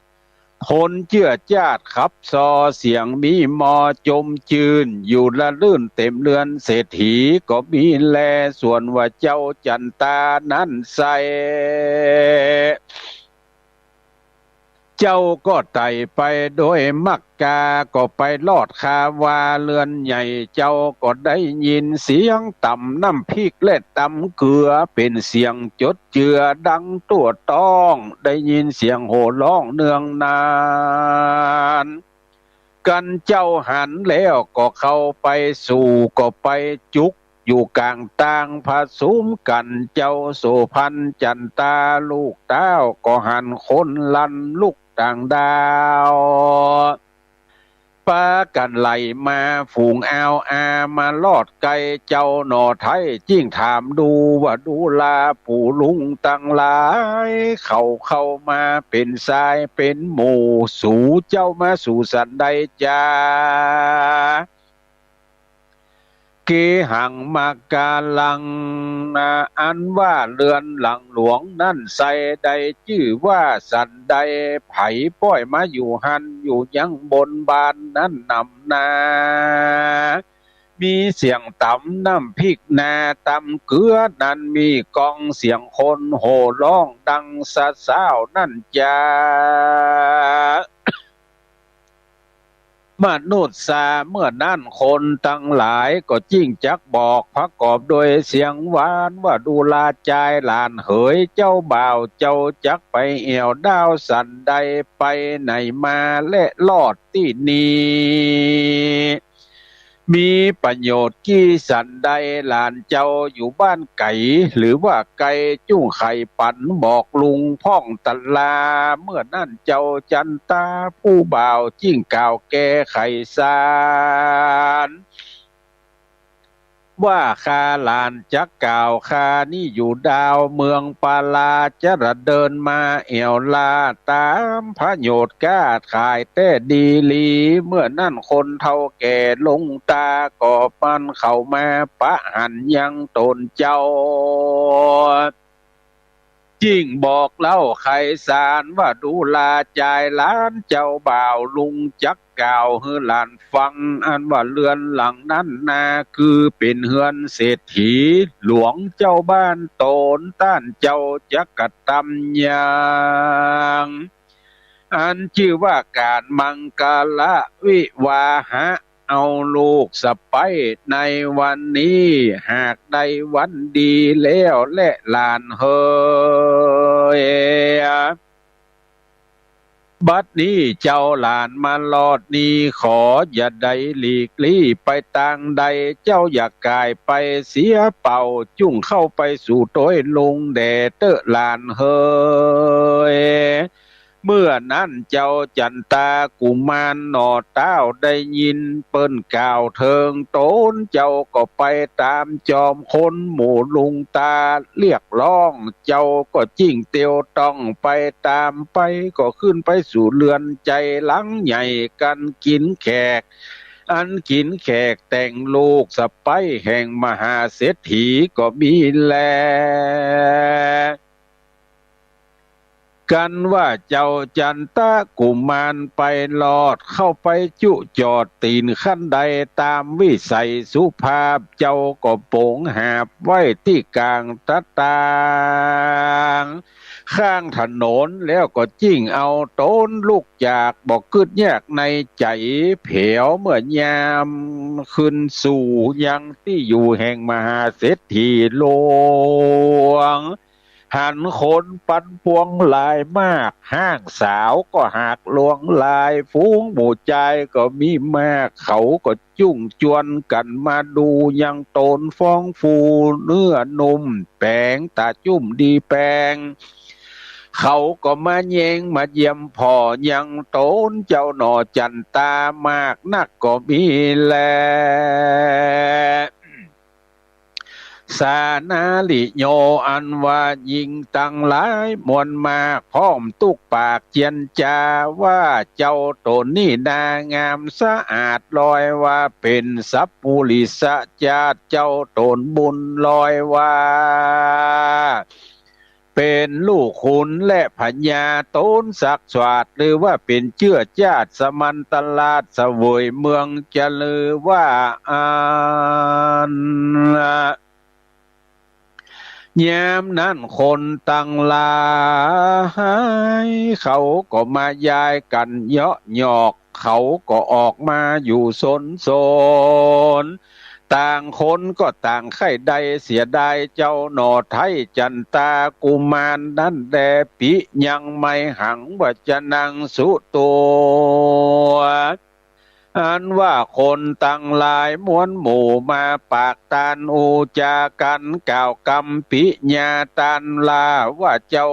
คนเจื้อจ้าดขับซอเสียงมีหม้อจมจื้น อยู่ละลื่นเต็มเฮือนเศรษฐีก็มีแล ส่วนว่าเจ้าจันตานั้นไซร้ เจ้าก็ไต่ไปโดยมักกา ก็ไปลอดคาวาเฮือนใหญ่ เจ้าก็ได้ยินเสียงต๋ำน้ำพริกและต๋ำเกลือ เป๋นเสียงจดเจือดังตั้วต๊อง ได้ยินเสียงโห่ฮ้องเนืองนาน กันเจ้าหันแล้วก็เข้าไปสู่ ก็ไปจุกอยู่ก๋างตางผะสุมกั๋น เจ้าโสภณจันตาลูกเต้า ก็หันคนลันลุกต่างดาว ปากั๋นไหลมาฝูงอาวอา มาลอดใก้เจ้าหน่อไท้ จึ่งถามดูว่า ดูราปู่ลุงตังหลาย เขาเข้ามาเป๋นซายเป๋นหมู่ สูเจ้ามาสู่สันใดจา เกหังมะกาลังนะ อันว่าเฮือนหลังหลวงนั้นไซร้ ได้จื้อว่าสันใด ใผป้อยมาอยู่หั้น อยู่ยังบนบ้านนั้นนำนา มีเสียงต๋ำน้ำพริกนาต๋ำเกลือนั้น มีก้องเสียงคนโห่ฮ้องดังสะซ้าวนั้นจา มนุษย์สา เมื่อนั้นคนตังหลายก็จึ่งจักบอกประกอบโดยเสียงหวานว่า ดูราจายหลานเหย เจ้าบ่าวเจ้าจักไปแอ่วดาวสันใด ไปไหนมาและลอดตี้นี่ มีประโยชน์กี้สันใด หลานเจ้าอยู่บ้านไก๋หรือว่าใก้ จุ่งใค่ปันบอกลุงพ่องตะลา เมื่อนั้นเจ้าจันตาผู้บ่าวจึ่งกล่าวแก้ไขสาร ว่าข้าหลานจักกล่าวข้านี้อยู่ดาวเมืองปาลา จะละเดินมาแอ่วลาดต๋ามประโยชน์ก้าขายแต๊ดีหลี เมื่อนั้นคนเฒ่าแก่ลงตา ก็มันเข้ามาปะหันยังต๋นเจ้า จึ่งบอกเล่าไขสารว่า ดูราจายหลานเจ้าบ่าวลุงจักกล่าวหื้อหลานฟัง อันว่าเฮือนหลังนั้นนา คือเป๋นเฮือนเศรษฐีหลวงเจ้าบ้านต๋น ต้านเจ้าจักกระตำยัง อันจื้อว่าก๋านมังกละวิวาหะ เอาลูกสะใป๊ในวันนี้ หากได้วันดีแล้วแลหลานเหย บัดนี้เจ้าหลานมาลอดนี้ ขออย่าได้หลีกลี้ไปตางใด เจ้าอย่าก๋ายไปเสียเป่า จุ่งเข้าไปสู่โต๊ยลุงแด่เต๊อะหลานเหย เมื่อนั้นเจ้าจันตากุมารหน่อเต้าได้ยินเปิ้นกล่าวเถิงต๋น เจ้าก็ไปต๋ามจอมคนหมู่ลุงตาเรียกฮ้อง เจ้าก็จึ่งเตียวต้องไปต๋ามไป ก็ขึ้นไปสู่เฮือนใจ๋หลังใหญ่ กั๋นกิ๋นแขก อันกิ๋นแขกแต่งลูกสะใป๊แห่งมหาเศรษฐีก็มีแล กันว่าเจ้าจันตะกุมารไปลอดเข้าไปจุจอดตี๋นขั้นใดต๋ามวิสัยสุภาพ เจ้าก็ป๋งหาบไว้ตี้ก๋างตะตาง ข้างถนน แล้วก็จึ่งเอาต๋นลุกจาก บ่กึ๊ดยากในใจ๋ แผวเมื่อยามขึ้นสู่ยังตี้อยู่แห่งมหาเศรษฐีหลวง หันคนปันปวงหลายมาก ฮ้างสาวก็หากหลวงหลาย ฝูงหมู่จายก็มีมาก เขาก็จุ่งจวนกั๋นมาดูยังต๋นฟ้องฟู เนื้อนุ่มแป๋ง ต๋าจุ่มดีแป๋ง เขาก็มาเยียงมาเยี่ยมผ่อยังต๋นเจ้าหน่อจั๋นตามากนักก็มีแล สานาริโย อันว่าญิงตังหลายมวลมาก พร้อมตุ๊กปากเจียรจาว่า เจ้าต๋นนี้นางามสะอาดลอยว่า เป๋นสัปปุริสะจาติ เจ้าต๋นบุญลอยว่า เป๋นลูกขุนและพญาต๋นศักดิ์สวัสดิ์ หรือว่าเป๋นเจื้อจาติสมันตราชเสวยเมืองจะลือว่าอั้น ยามนั้นคนตังหลายเขาก็มายายกั๋นเยาะหยอก เขาก็ออกมาอยู่สนสน ต่างคนก็ต่างใค่ได้เสียดายเจ้าหน่อไท้จั๋นตากุมารนั้นแล ปิยังไมหัง วจนังสุตัว อันว่าคนตังหลายมวลหมู่มาปากตานอู้จ๋ากั๋นกล่าวกำปิยาตานลาว่า เจ้า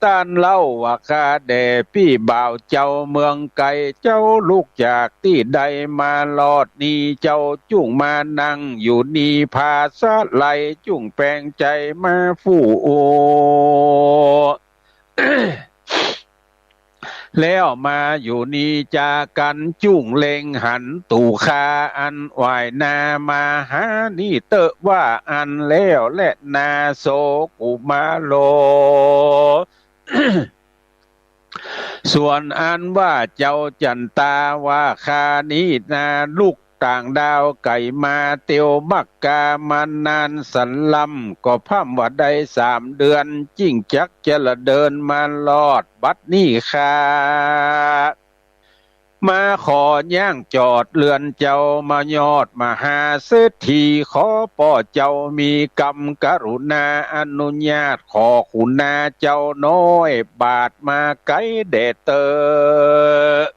ต้านเล่าว่า ข้าแด่ปี้บ่าวเจ้าเมืองไก๋ เจ้าลุกจากตี้ใดมารอดนี้ เจ้าจุ่งมานั่งอยู่นี้ ผาสะไหลจุ่งแป๋งใจ๋มาฟู่อู้ แล้วมาอยู่นี้จ๋ากั๋น จุ่งเล็งหันตู่ข้าอันหว่ายนามาหานี้เต๊อะว่าอั้นแล้วแลนา โสกุมาโล ส่วนอันว่าเจ้าจั๋นตาว่า ข้านี้นาลุกต่างดาวไก๋มาเตียวมักกามานานสันลำ ก็พ่ำว่าได้สามเดือน จึ่งจักจะละเดินมารอด บัดนี้ข้า มาขอย่างจอดเฮือนเจ้ามายอดมหาเศรษฐี ขอป้อเจ้ามีกำกรุณาอนุญาต ขอขุนาเจ้าน้อยบาทมาไก๋แด่เต๊อะ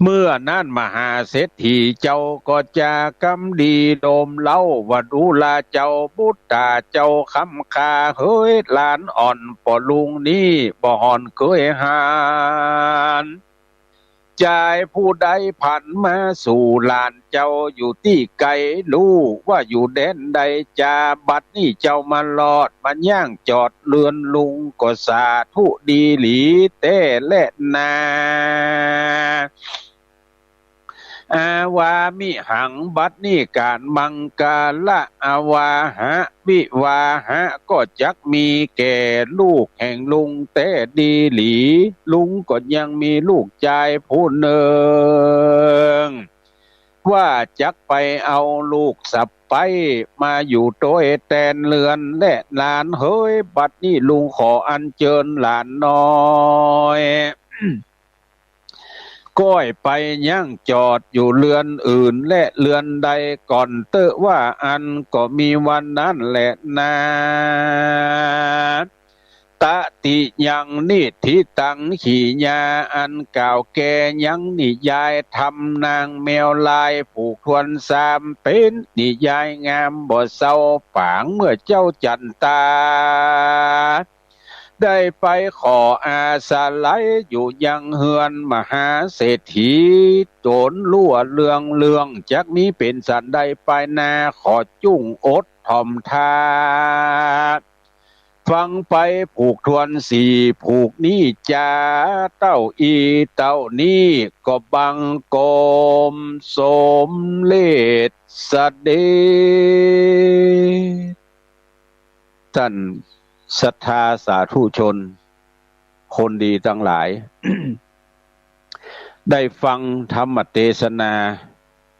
เมื่อนั้นมหาเศรษฐีเจ้าก็จ๋ากำดีโน้มเร้าว่า ดูราเจ้าบุตราเจ้าคำคา เฮยหลานอ่อนป้อลุงนี้บ่ห่อนเกยหัน จายผู้ใดผันมาสู่หลานเจ้าอยู่ตี้ไก๋ ฮู้ว่าอยู่แดนใดจ๋า บัดนี้เจ้ามารอดมาย่างจอดเฮือนลุงก็สาธุดีหลีแต๊แลนา อาวามิหัง บัดนี้ก๋านมังกละอวาหะวิวาหะก็จักมีแก่ลูกแห่งลุงแต๊ดีหลี ลุงก็ยังมีลูกจายผู้นึ่ง ว่าจักไปเอาลูกสะใป๊มาอยู่ตวยแตนเฮือนแล หลานเฮย บัดนี้ลุงขออัญเจิญหลานน้อย ก้อยไปย่างจอดอยู่เฮือนอื่นแลเฮือนใดก่อนเต๊อะว่าอั้น ก็มีวันนั้นแลนา ตติยังนิธิตัง ขีญาอันกล่าวแก่ยังนิยายธรรมนางแมวลายผูกถ้วนสาม เป๋นนิยายงามบ่เศร้าปาง เมื่อเจ้าจั๋นตา ได้ไปขออาศัยอยู่ยังเฮือนมหาเศรษฐี ต๋นลู่เรื่องเรื่องจักมีเป๋นสันใดไปนา ขอจุ่งอดถ่อมท่า ฟังไปผูกถ้วนสี่ผูกนี้จ๋า เต้าอี้เต้านี้ก็บังคมสมเร็จเสด็จ ท่านศรัทธาสาธุชนคนดีตังหลาย ได้ฟังธรรมเตสนา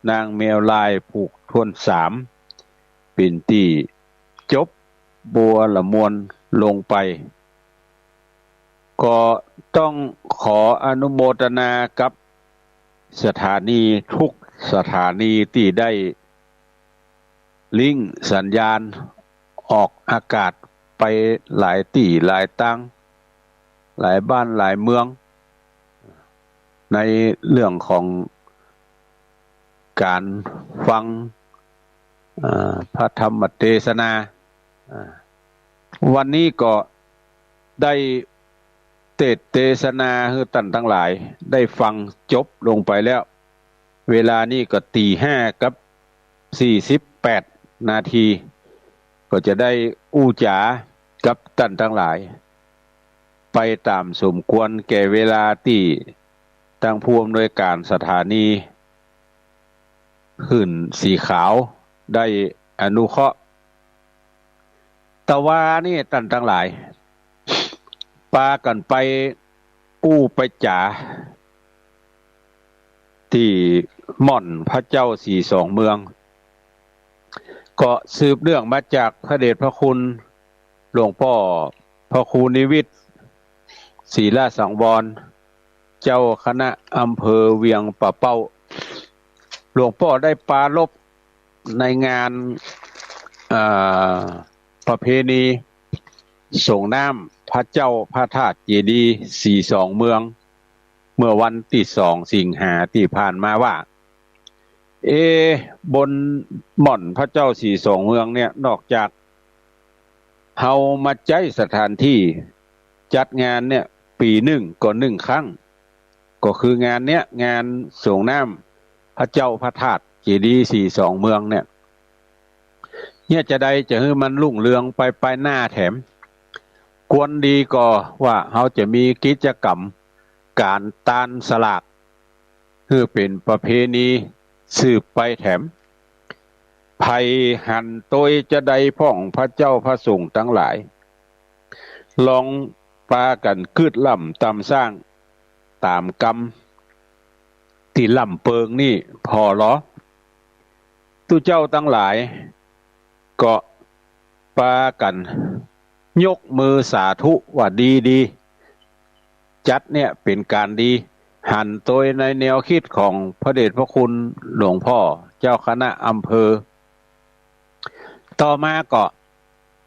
นางแมวลายผูกถ้วนสาม เป๋นตี้จบบัวละมวลลงไป ก็ต้องขออนุโมทนากับสถานีทุกสถานีตี้ได้ลิงก์สัญญาณออกอากาศไปหลายตี้หลายตาง หลายบ้านหลายเมือง ในเรื่องของก๋านฟัง เอ่อ พระธรรมเตสนา อ่า วันนี้ก็ ได้เตสน์เตสนาหื้อต้านตังหลายได้ฟังจบลงไปแล้ว เวลานี้ก็ตี๋ห้ากับสี่สิบแปดนาที ก็จะได้อู้จ๋ากับต้านตังหลาย ไปต๋ามสมควรแก่เวลาตี้ตังผู้อำนวยก๋านสถานี หื่นสีขาวได้อนุเคราะห์ ตะวานี้ต้านตังหลาย ปากั๋นไปอู้ไปจ๋า ตี้หม่อนพระเจ้าสี่สองเมือง ก็สืบเนื่องมาจากพระเดชพระคุณหลวงป้อพระครูนิวิต ศรีลาสังวร เจ้าคณะอำเภอเวียงป่าเป้า หลวงป้อได้ปรารภในงาน อ่า ประเพณีส่งน้ำพระเจ้าพระธาตุเจดีย์สี่สองเมือง เมื่อวันตี้สองสิงหาตี้ผ่านมาว่า เอ บนหม่อนพระเจ้าสี่สองเมืองเนี่ย นอกจากเฮามาใจ๊สถานตี้จัดงานเนี่ย ปี๋นึ่งก็นึ่งครั้ง ก็คืองานเนี้ย งานส่งน้ำพระเจ้าพระธาตุเจดีย์สี่สองเมืองเนี่ย เยียะจาใดจะหื้อมันรุ่งเรืองไป ไปหน้าแถม ควรดีก็ว่าเฮาจะมีกิจกรรมก๋านตานสลาก หื้อเป๋นประเพณีสืบไปแถม ใผหันโตยจาใดพ่องพระเจ้าพระสงฆ์ตังหลาย ลองปากั๋นกึ๊ดล่ำตำสร้างต๋ามกำตี้ล่ำเปิงนี่ผ่อลอ ตุ๊เจ้าตังหลายก็ปากั๋นยกมือสาธุว่าดีดี จัดเนี่ยเป๋นก๋านดี หันโตยในแนวกึ๊ดของพระเดชพระคุณหลวงป้อเจ้าคณะอำเภอ ต่อมาก็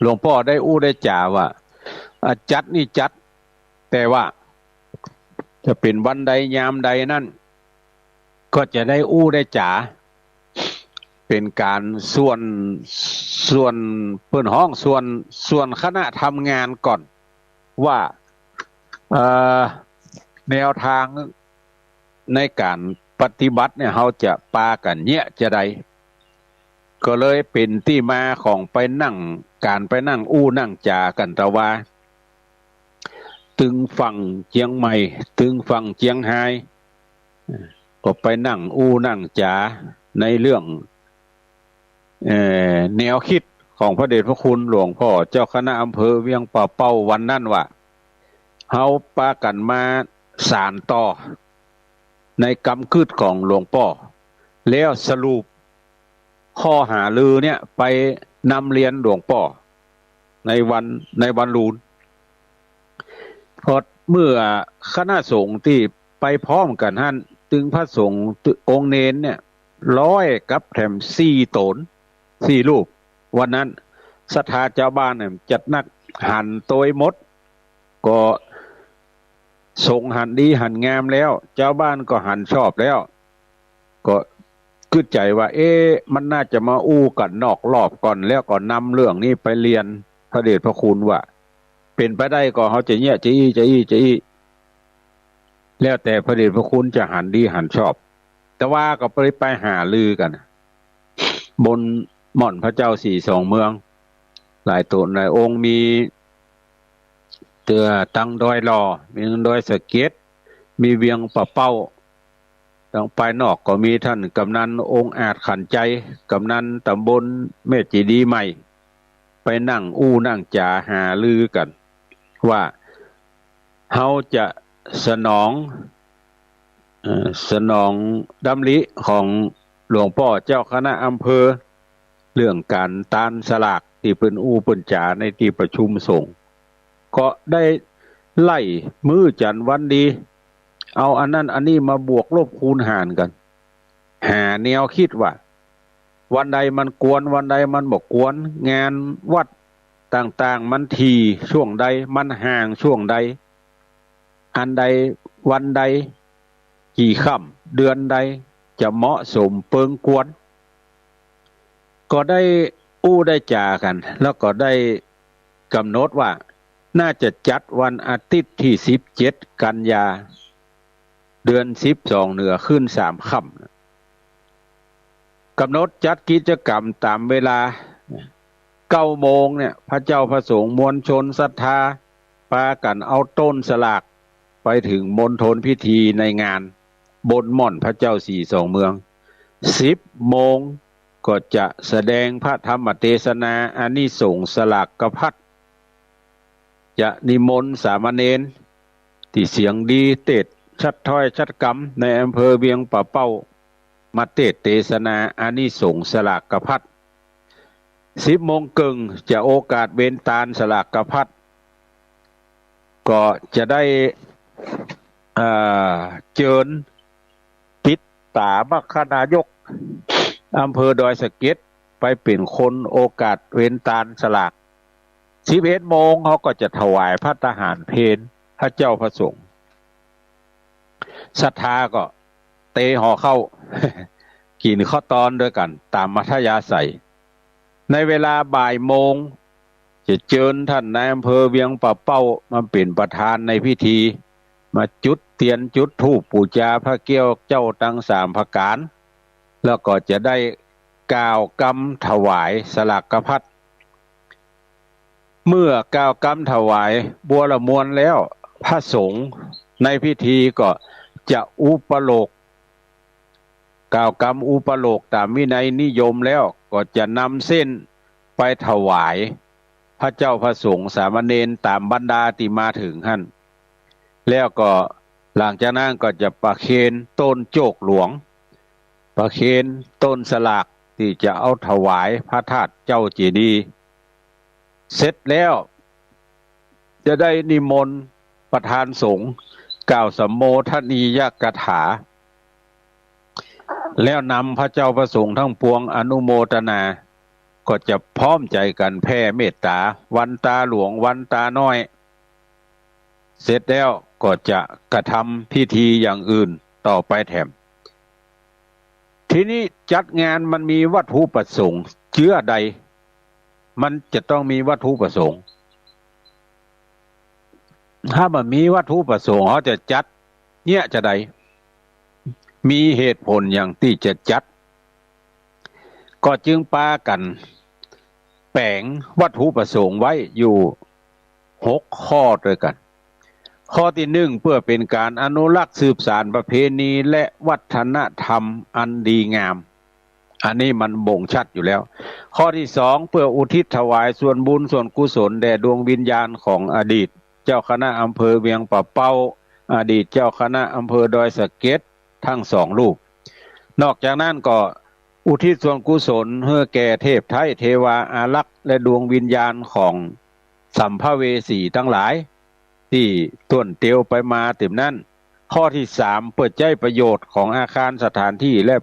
หลวงป้อได้อู้ได้จ๋าว่า อ่ะ จัดนี่จัด แต่ว่าจะเป๋นวันใดยามใดนั้น ก็จะได้อู้ได้จ๋า เป๋นก๋านส่วน ส่วน เปิ้นฮ้องส่วน ส่วนคณะทำงานก่อน ว่า เอ่อ แนวตางในก๋านปฏิบัติเนี่ย เฮาจะปากั๋นเยียะจาใด ก็เลยเป๋นตี้มาของไปนั่ง ก๋านไปนั่งอู้นั่งจ๋ากั๋นตะวา ตึงฝั่งเจียงใหม่ ตึงฝั่งเจียงฮาย ก็ไปนั่งอู้นั่งจ๋าในเรื่อง เอ่อ แนวกึ๊ดของพระเดชพระคุณหลวงป้อเจ้าคณะอำเภอเวียงป่าเป้าวันนั้นว่า เฮาปากั๋นมาสานต่อในกำกึ๊ดของหลวงป้อ แล้วสรุปข้อหารือเนี่ยไปนำเรียนหลวงป้อในวัน ในวันลูน พอเมื่อคณะสงฆ์ตี้ไปพร้อมกั๋นหั้น ตึงพระสงฆ์องค์เณรเนี่ย ร้อยกับแถมสี่ต๋น สี่รูป วันนั้นศรัทธาจาวบ้านเนี่ยจัดนัก หันโตยหมด ก็สงฆ์หันดีหันงามแล้ว จาวบ้านก็หันชอบแล้ว ก็กึ๊ดใจ๋ว่า เอ๊ะ มันน่าจะมาอู้กั๋นนอกรอบก่อน แล้วก็นำเรื่องนี้ไปเรียนพระเดชพระคุณว่า เป๋นไปได้ก็เฮาจะเยียะจาอี้ จาอี้ จาอี้ แล้วแต่พระเดชพระคุณจะหันดีหันชอบ แต่ว่าก็ไป ไปหารือกั๋น บนหม่อนพระเจ้าสี่สองเมือง หลายต๋นหลายองค์ มีเตื้อตังดอยหล่อ มีตังดอยสะเก็ด มีเวียงป่าเป้า ตังปายนอกก็มีต้านก๋ำนันองอาจขันไจ ก๋ำนันต๋ำบลแม่เจดีย์ใหม่ ไปนั่งอู้นั่งจ๋าหารือกั๋น ว่าเฮาจะสนอง เอ่อ สนองดำริของหลวงป้อเจ้าคณะอำเภอ เรื่องก๋านตานสลากตี้เปิ้นอู้เปิ้นจ๋าในตี้ประชุมสงฆ์ ก็ได้ไล่มื้อจั๋นวันดี เอาอันนั้นอันนี้มาบวกลบคูณหารกั๋น หาแนวกึ๊ดว่า วันใดมันควร วันใดมันบ่ควร งานวัดต่างๆ มันถี่ช่วงใด มันห่างช่วงใด อันใด วันใด กี่ค่ำ เดือนใด จะเหมาะสมเปิงควร ก็ได้อู้ได้จ๋ากั๋น แล้วก็ได้กำหนดว่า น่าจะจัดวันอาทิตย์ตี้สิบเจ็ดกันยา เดือนสิบสองเหนือขึ้นสามค่ำ ก๋ำหนดจัดกิจก๋รรมต๋ามเวลา เก้าโมงเนี่ย พระเจ้าพระสงฆ์มวลชนศรัทธา ปากั๋นเอาต้นสลากไปเถิงมณฑลพิธีในงานบนหม่อนพระเจ้าสี่สองเมือง สิบโมงก็จะแสดงพระธรรมเตสนาอานิสงส์สลากพัด จะนิมนต์สามเณรตี้เสียงดีเตสน์ชัดถ้อยชัดกำในอำเภอเวียงป่าเป้า มาเตสน์เตสนาอานิสงส์สลากพัด สิบโมงเกิ่งจะโอกาสเวนตานสลากพัด ก็จะได้ เอ่อ เจิญ ปิดต๋ามคคนายกอำเภอดอยสะเก็ดไปเป๋นคนโอกาสเวนตานสลาก สิบเอ็ดโมงเขาก็จะถวายภัตตาหารเพลพระเจ้าพระสงฆ์ ศรัทธาก็เตหอข้าว กิ๋นข้าวตอนด้วยกั๋นต๋ามอัธยาศัย ในเวลาบ่ายโมง จะเจิญต้านนายอำเภอเวียงป่าเป้ามาเป๋นประธานในพิธี มาจุดเตียนจุดธูปปู๋จาพระแก้วเจ้าตังสามประก๋าน แล้วก็จะได้กล่าวกำถวายสลากพัด เมื่อกล่าวกำถวายบัวละมวลแล้ว พระสงฆ์ในพิธีก็จะอุปโลก กล่าวกำอุปโลกต๋ามวินัยนิยมแล้ว ก็จะนำเส้นไปถวายพระเจ้าพระสงฆ์สามเณรต๋ามบรรดาตี้มาเถิงหั้น แล้วก็หลังจากนั้นก็จะประเคนต้นโจกหลวง ประเคนต้นสลากตี้จะเอาถวายพระธาตุเจ้าเจดีย์ เสร็จแล้ว จะได้นิมนต์ประธานสงฆ์กล่าวสัมโมทนียกถา แล้วนำพระเจ้าพระสงฆ์ทั้งปวงอนุโมทนา ก็จะพร้อมใจ๋กั๋นแผ่เมตต๋า วันตาหลวงวันตาน้อย เสร็จแล้วก็จะกระทำพิธีอย่างอื่นต่อไปแถม ทีนี้จัดงานมันมีวัตถุประสงค์เจื้อใด มันจะต้องมีวัตถุประสงค์ ถ้าบ่มีวัตถุประสงค์ เขาจะจัดเยียะจาใด มีเหตุผลหยังตี้จะจัด ก็จึงปากั๋นแป๋งวัตถุประสงค์ไว้อยู่หกข้อด้วยกั๋น ข้อตี้หนึ่ง เปื้อเป๋นก๋านอนุรักษ์สืบสานประเพณีและวัฒนธรรมอันดีงาม อันนี้มันบ่งชัดอยู่แล้ว ข้อตี้สอง เปื้ออุทิศถวายส่วนบุญส่วนกุศลแด่ดวงวิญญาณของอดีตเจ้าคณะอำเภอเวียงป่าเป้า อดีตเจ้าคณะอำเภอดอยสะเก็ด ทั้งสองรูป นอกจากนั้นก็อุทิศส่วนกุศลหื้อแก่เทพไท้ เทวาอารักษ์ และดวงวิญญาณของสัมภเวสีตังหลาย ตี้ต้วนเตียวไปมาเต็มนั้น ข้อตี้สาม เปื้อใจ๊ประโยชน์ของอาคารสถานตี้ และ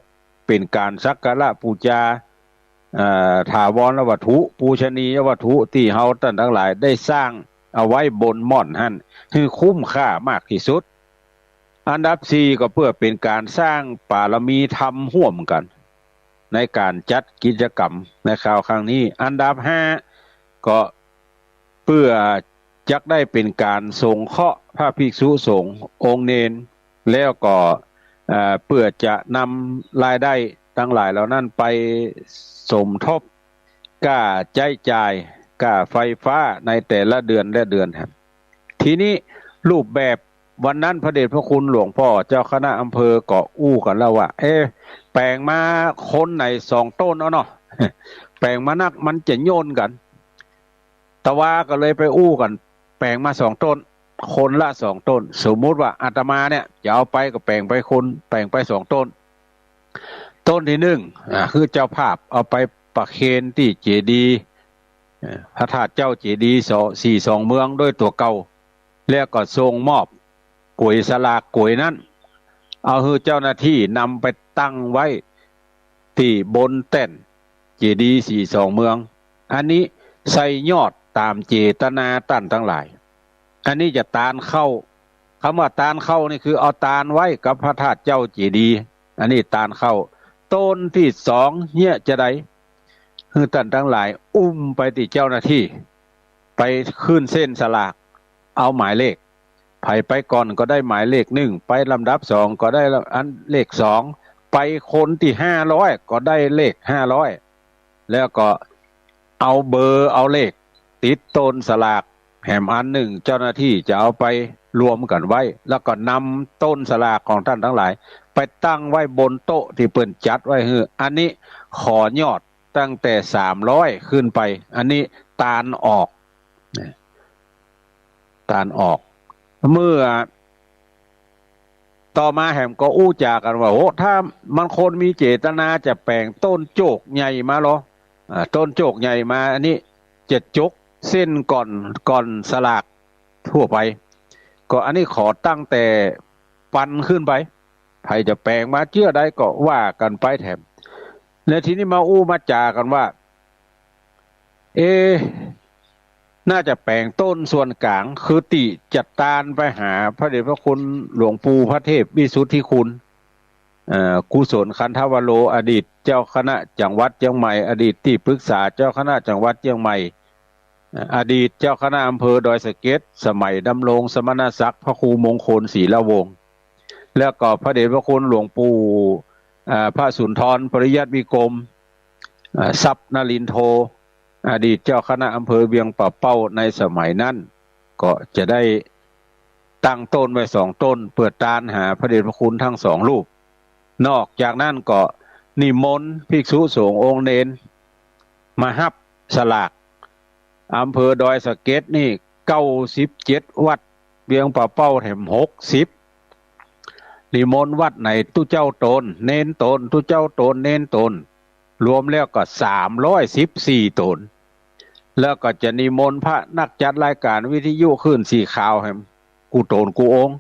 เป๋นก๋านสักการะปู๋จา เอ่อ ถาวรวัตถุ ปูชนียวัตถุ ตี้เฮาต้านตังหลายได้สร้างเอาไว้บนหม่อนหั้น หื้อคุ้มค่ามากตี้สุด อันดับสี่ ก็เปื้อเป๋นก๋านสร้างปารมีธรรมฮ่วมกั๋น ในก๋านจัดกิจกรรมในคราวครั้งนี้ อันดับห้า ก็เปื้อจักได้เป๋นก๋านสงเคราะห์พระภิกษุสงฆ์องค์เณร แล้วก็ เอ่อ เปื้อจะนำรายได้ตังหลายเหล่านั้นไปสมทบ ก้าใจ๊จ่าย ก้าไฟฟ้าในแต่ละเดือนและเดือนครับ ทีนี้รูปแบบวันนั้นพระเดชพระคุณหลวงป้อเจ้าคณะอำเภอก็อู้กั๋นแล้วว่า เอ๊ะ แป๋งมาคนไหนสองต้นเอาเนาะ แป๋งมานักมันจะโย่นกั๋น ตะวาก็เลยไปอู้กั๋น แป๋งมาสองต้น คนละสองต้น สมมุติว่าอาตมาเนี่ยจะเอาไปก็แป๋งไปคน แป๋งไปสองต้น ต้นตี้หนึ่ง อ่า คือเจ้าภาพเอาไปประเคนตี้เจดีย์ เอ่อ พระธาตุเจ้าเจดีย์สอง สี่สองเมืองด้วยตั๋วเก่า แล้วก็ส่งมอบก๋วยสลากก๋วยนั้น เอาหื้อเจ้าหน้าตี้นำไปตั้งไว้ตี้บนแต้นเจดีย์สี่สองเมือง อันนี้ใส่ยอดต๋ามเจตนาต้านตังหลาย อันนี้จะตานเข้า กำว่าตานเข้านี่คือเอาตานไว้กับพระธาตุเจ้าเจดีย์ อันนี้ตานเข้า ต้นตี้สองเยียะจาใด หื้อต้านตังหลายอุ้มไปตี้เจ้าหน้าตี้ ไปขึ้นเส้นสลาก เอาหมายเลข ใผไปก่อนก็ได้หมายเลขหนึ่ง ไปลำดับสองก็ได้อันเลขสอง ไปคนตี้ห้าร้อยก็ได้เลขห้าร้อย แล้วก็เอาเบอร์เอาเลขติดโต้นสลากแหมอันหนึ่ง เจ้าหน้าตี้จะเอาไปรวมกั๋นไว้ แล้วก็นำโต้นสลากของต้านตังหลาย ไปตั้งไว้บนโต๊ะตี้เปิ้นจัดไว้หื้อ อันนี้ขอยอดตั้งแต่สามร้อยขึ้นไป อันนี้ตานออก ตานออก เมื่อต่อมาแหมก็อู้จ๋ากั๋นว่า โอ้ ถ้ามันคนมีเจตนาจะแป๋งโต้นโจ๊กใหญ่มาลอ อ่า โต้นโจ๊กใหญ่มา อันนี้จะจกเส้นก่อน ก่อนสลากทั่วไป ก็อันนี้ขอตั้งแต่ปันขึ้นไป ใผจะแป๋งมาเจื้อใดก็ว่ากั๋นไปแหม และทีนี้มาอู้มาจ๋ากั๋นว่า เอ๊ะ น่าจะแป๋งโต้นส่วนก๋าง คือตี้จะตานไปหาพระเดชพระคุณหลวงปู่พระเทพวิสุทธิคุณ เอ่อ กุศลคันธวโร อดีตเจ้าคณะจังหวัดเจียงใหม่ อดีตตี้ปรึกษาเจ้าคณะจังหวัดเจียงใหม่ เอ่อ อดีตเจ้าคณะอำเภอดอยสะเก็ด สมัยดำรงสมณศักดิ์พระครูมงคลศิลวงศ์ แล้วก็พระเดชพระคุณหลวงปู่ อ่า พระสุนทรปริยัติวิกรม อ่า ทรัพย์นรินทโท อดีตเจ้าคณะอำเภอเวียงป่าเป้าในสมัยนั้น ก็จะได้ตั้งโต้นไว้สองโต้น เปื้อตานหาพระเดชพระคุณทั้งสองรูป นอกจากนั้นก็นิมนต์ภิกษุสงฆ์องค์เณรมาฮับสลาก อำเภอดอยสะเก็ดนี่เก้าสิบเจ็ดวัด เวียงป่าเป้าแหมหกสิบ นิมนต์วัดไหนตุ๊เจ้าตน เณรตน ตุ๊เจ้าตน เณรตน รวมแล้วก็สามร้อยสิบสี่ตน แล้วก็จะนิมนต์พระนักจัดรายการวิทยุคลื่นสีขาวแหมกู้ตนกู้องค์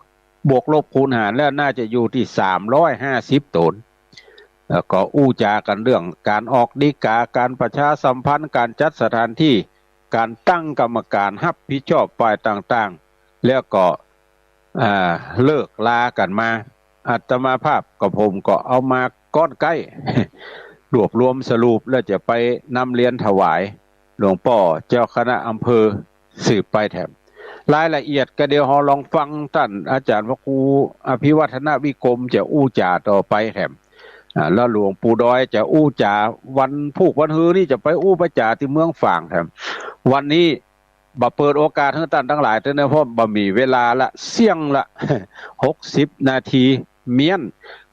บวกลบคูณหารแล้วน่าจะอยู่ตี้สามร้อยห้าสิบตน แล้วก็อู้จ๋ากั๋นเรื่องก๋านออกฎีกา ก๋านประชาสัมพันธ์ ก๋านจัดสถานตี้ ก๋านตั้งกรรมก๋านฮับผิดชอบฝ่ายต่างๆ แล้วก็ อ่า เลิกลากั๋นมา อาตมาภาพกับผมก็เอามาก้อนใก้ รวบรวมสรุปแล้วจะไปนำเรียนถวายหลวงป้อเจ้าคณะอำเภอสืบไปแหม รายละเอียดก็เดี๋ยวเฮาลองฟังต้านอาจ๋ารย์พระครูอภิวัฒนวิกรมจะอู้จ๋าต่อไปแหม อ่า แล้วหลวงปู่ดอยจะอู้จ๋าวันพูกวันฮือนี่จะไปอู้ไปจ๋าตี้เมืองฝางแหม วันนี้ บ่เปิดโอกาสหื้อต้านตังหลายเตื้อเนาะ เพราะบ่มีเวลาละ เสี้ยงละ หกสิบนาทีเมี้ยน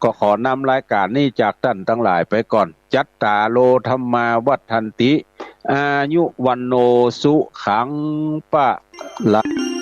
ก็ขอนำรายก๋านนี้จากต้านตังหลายไปก่อน จัตตาโร ธัมมา วัฑฒันติ อายุ วัณโณ สุขัง พะลัง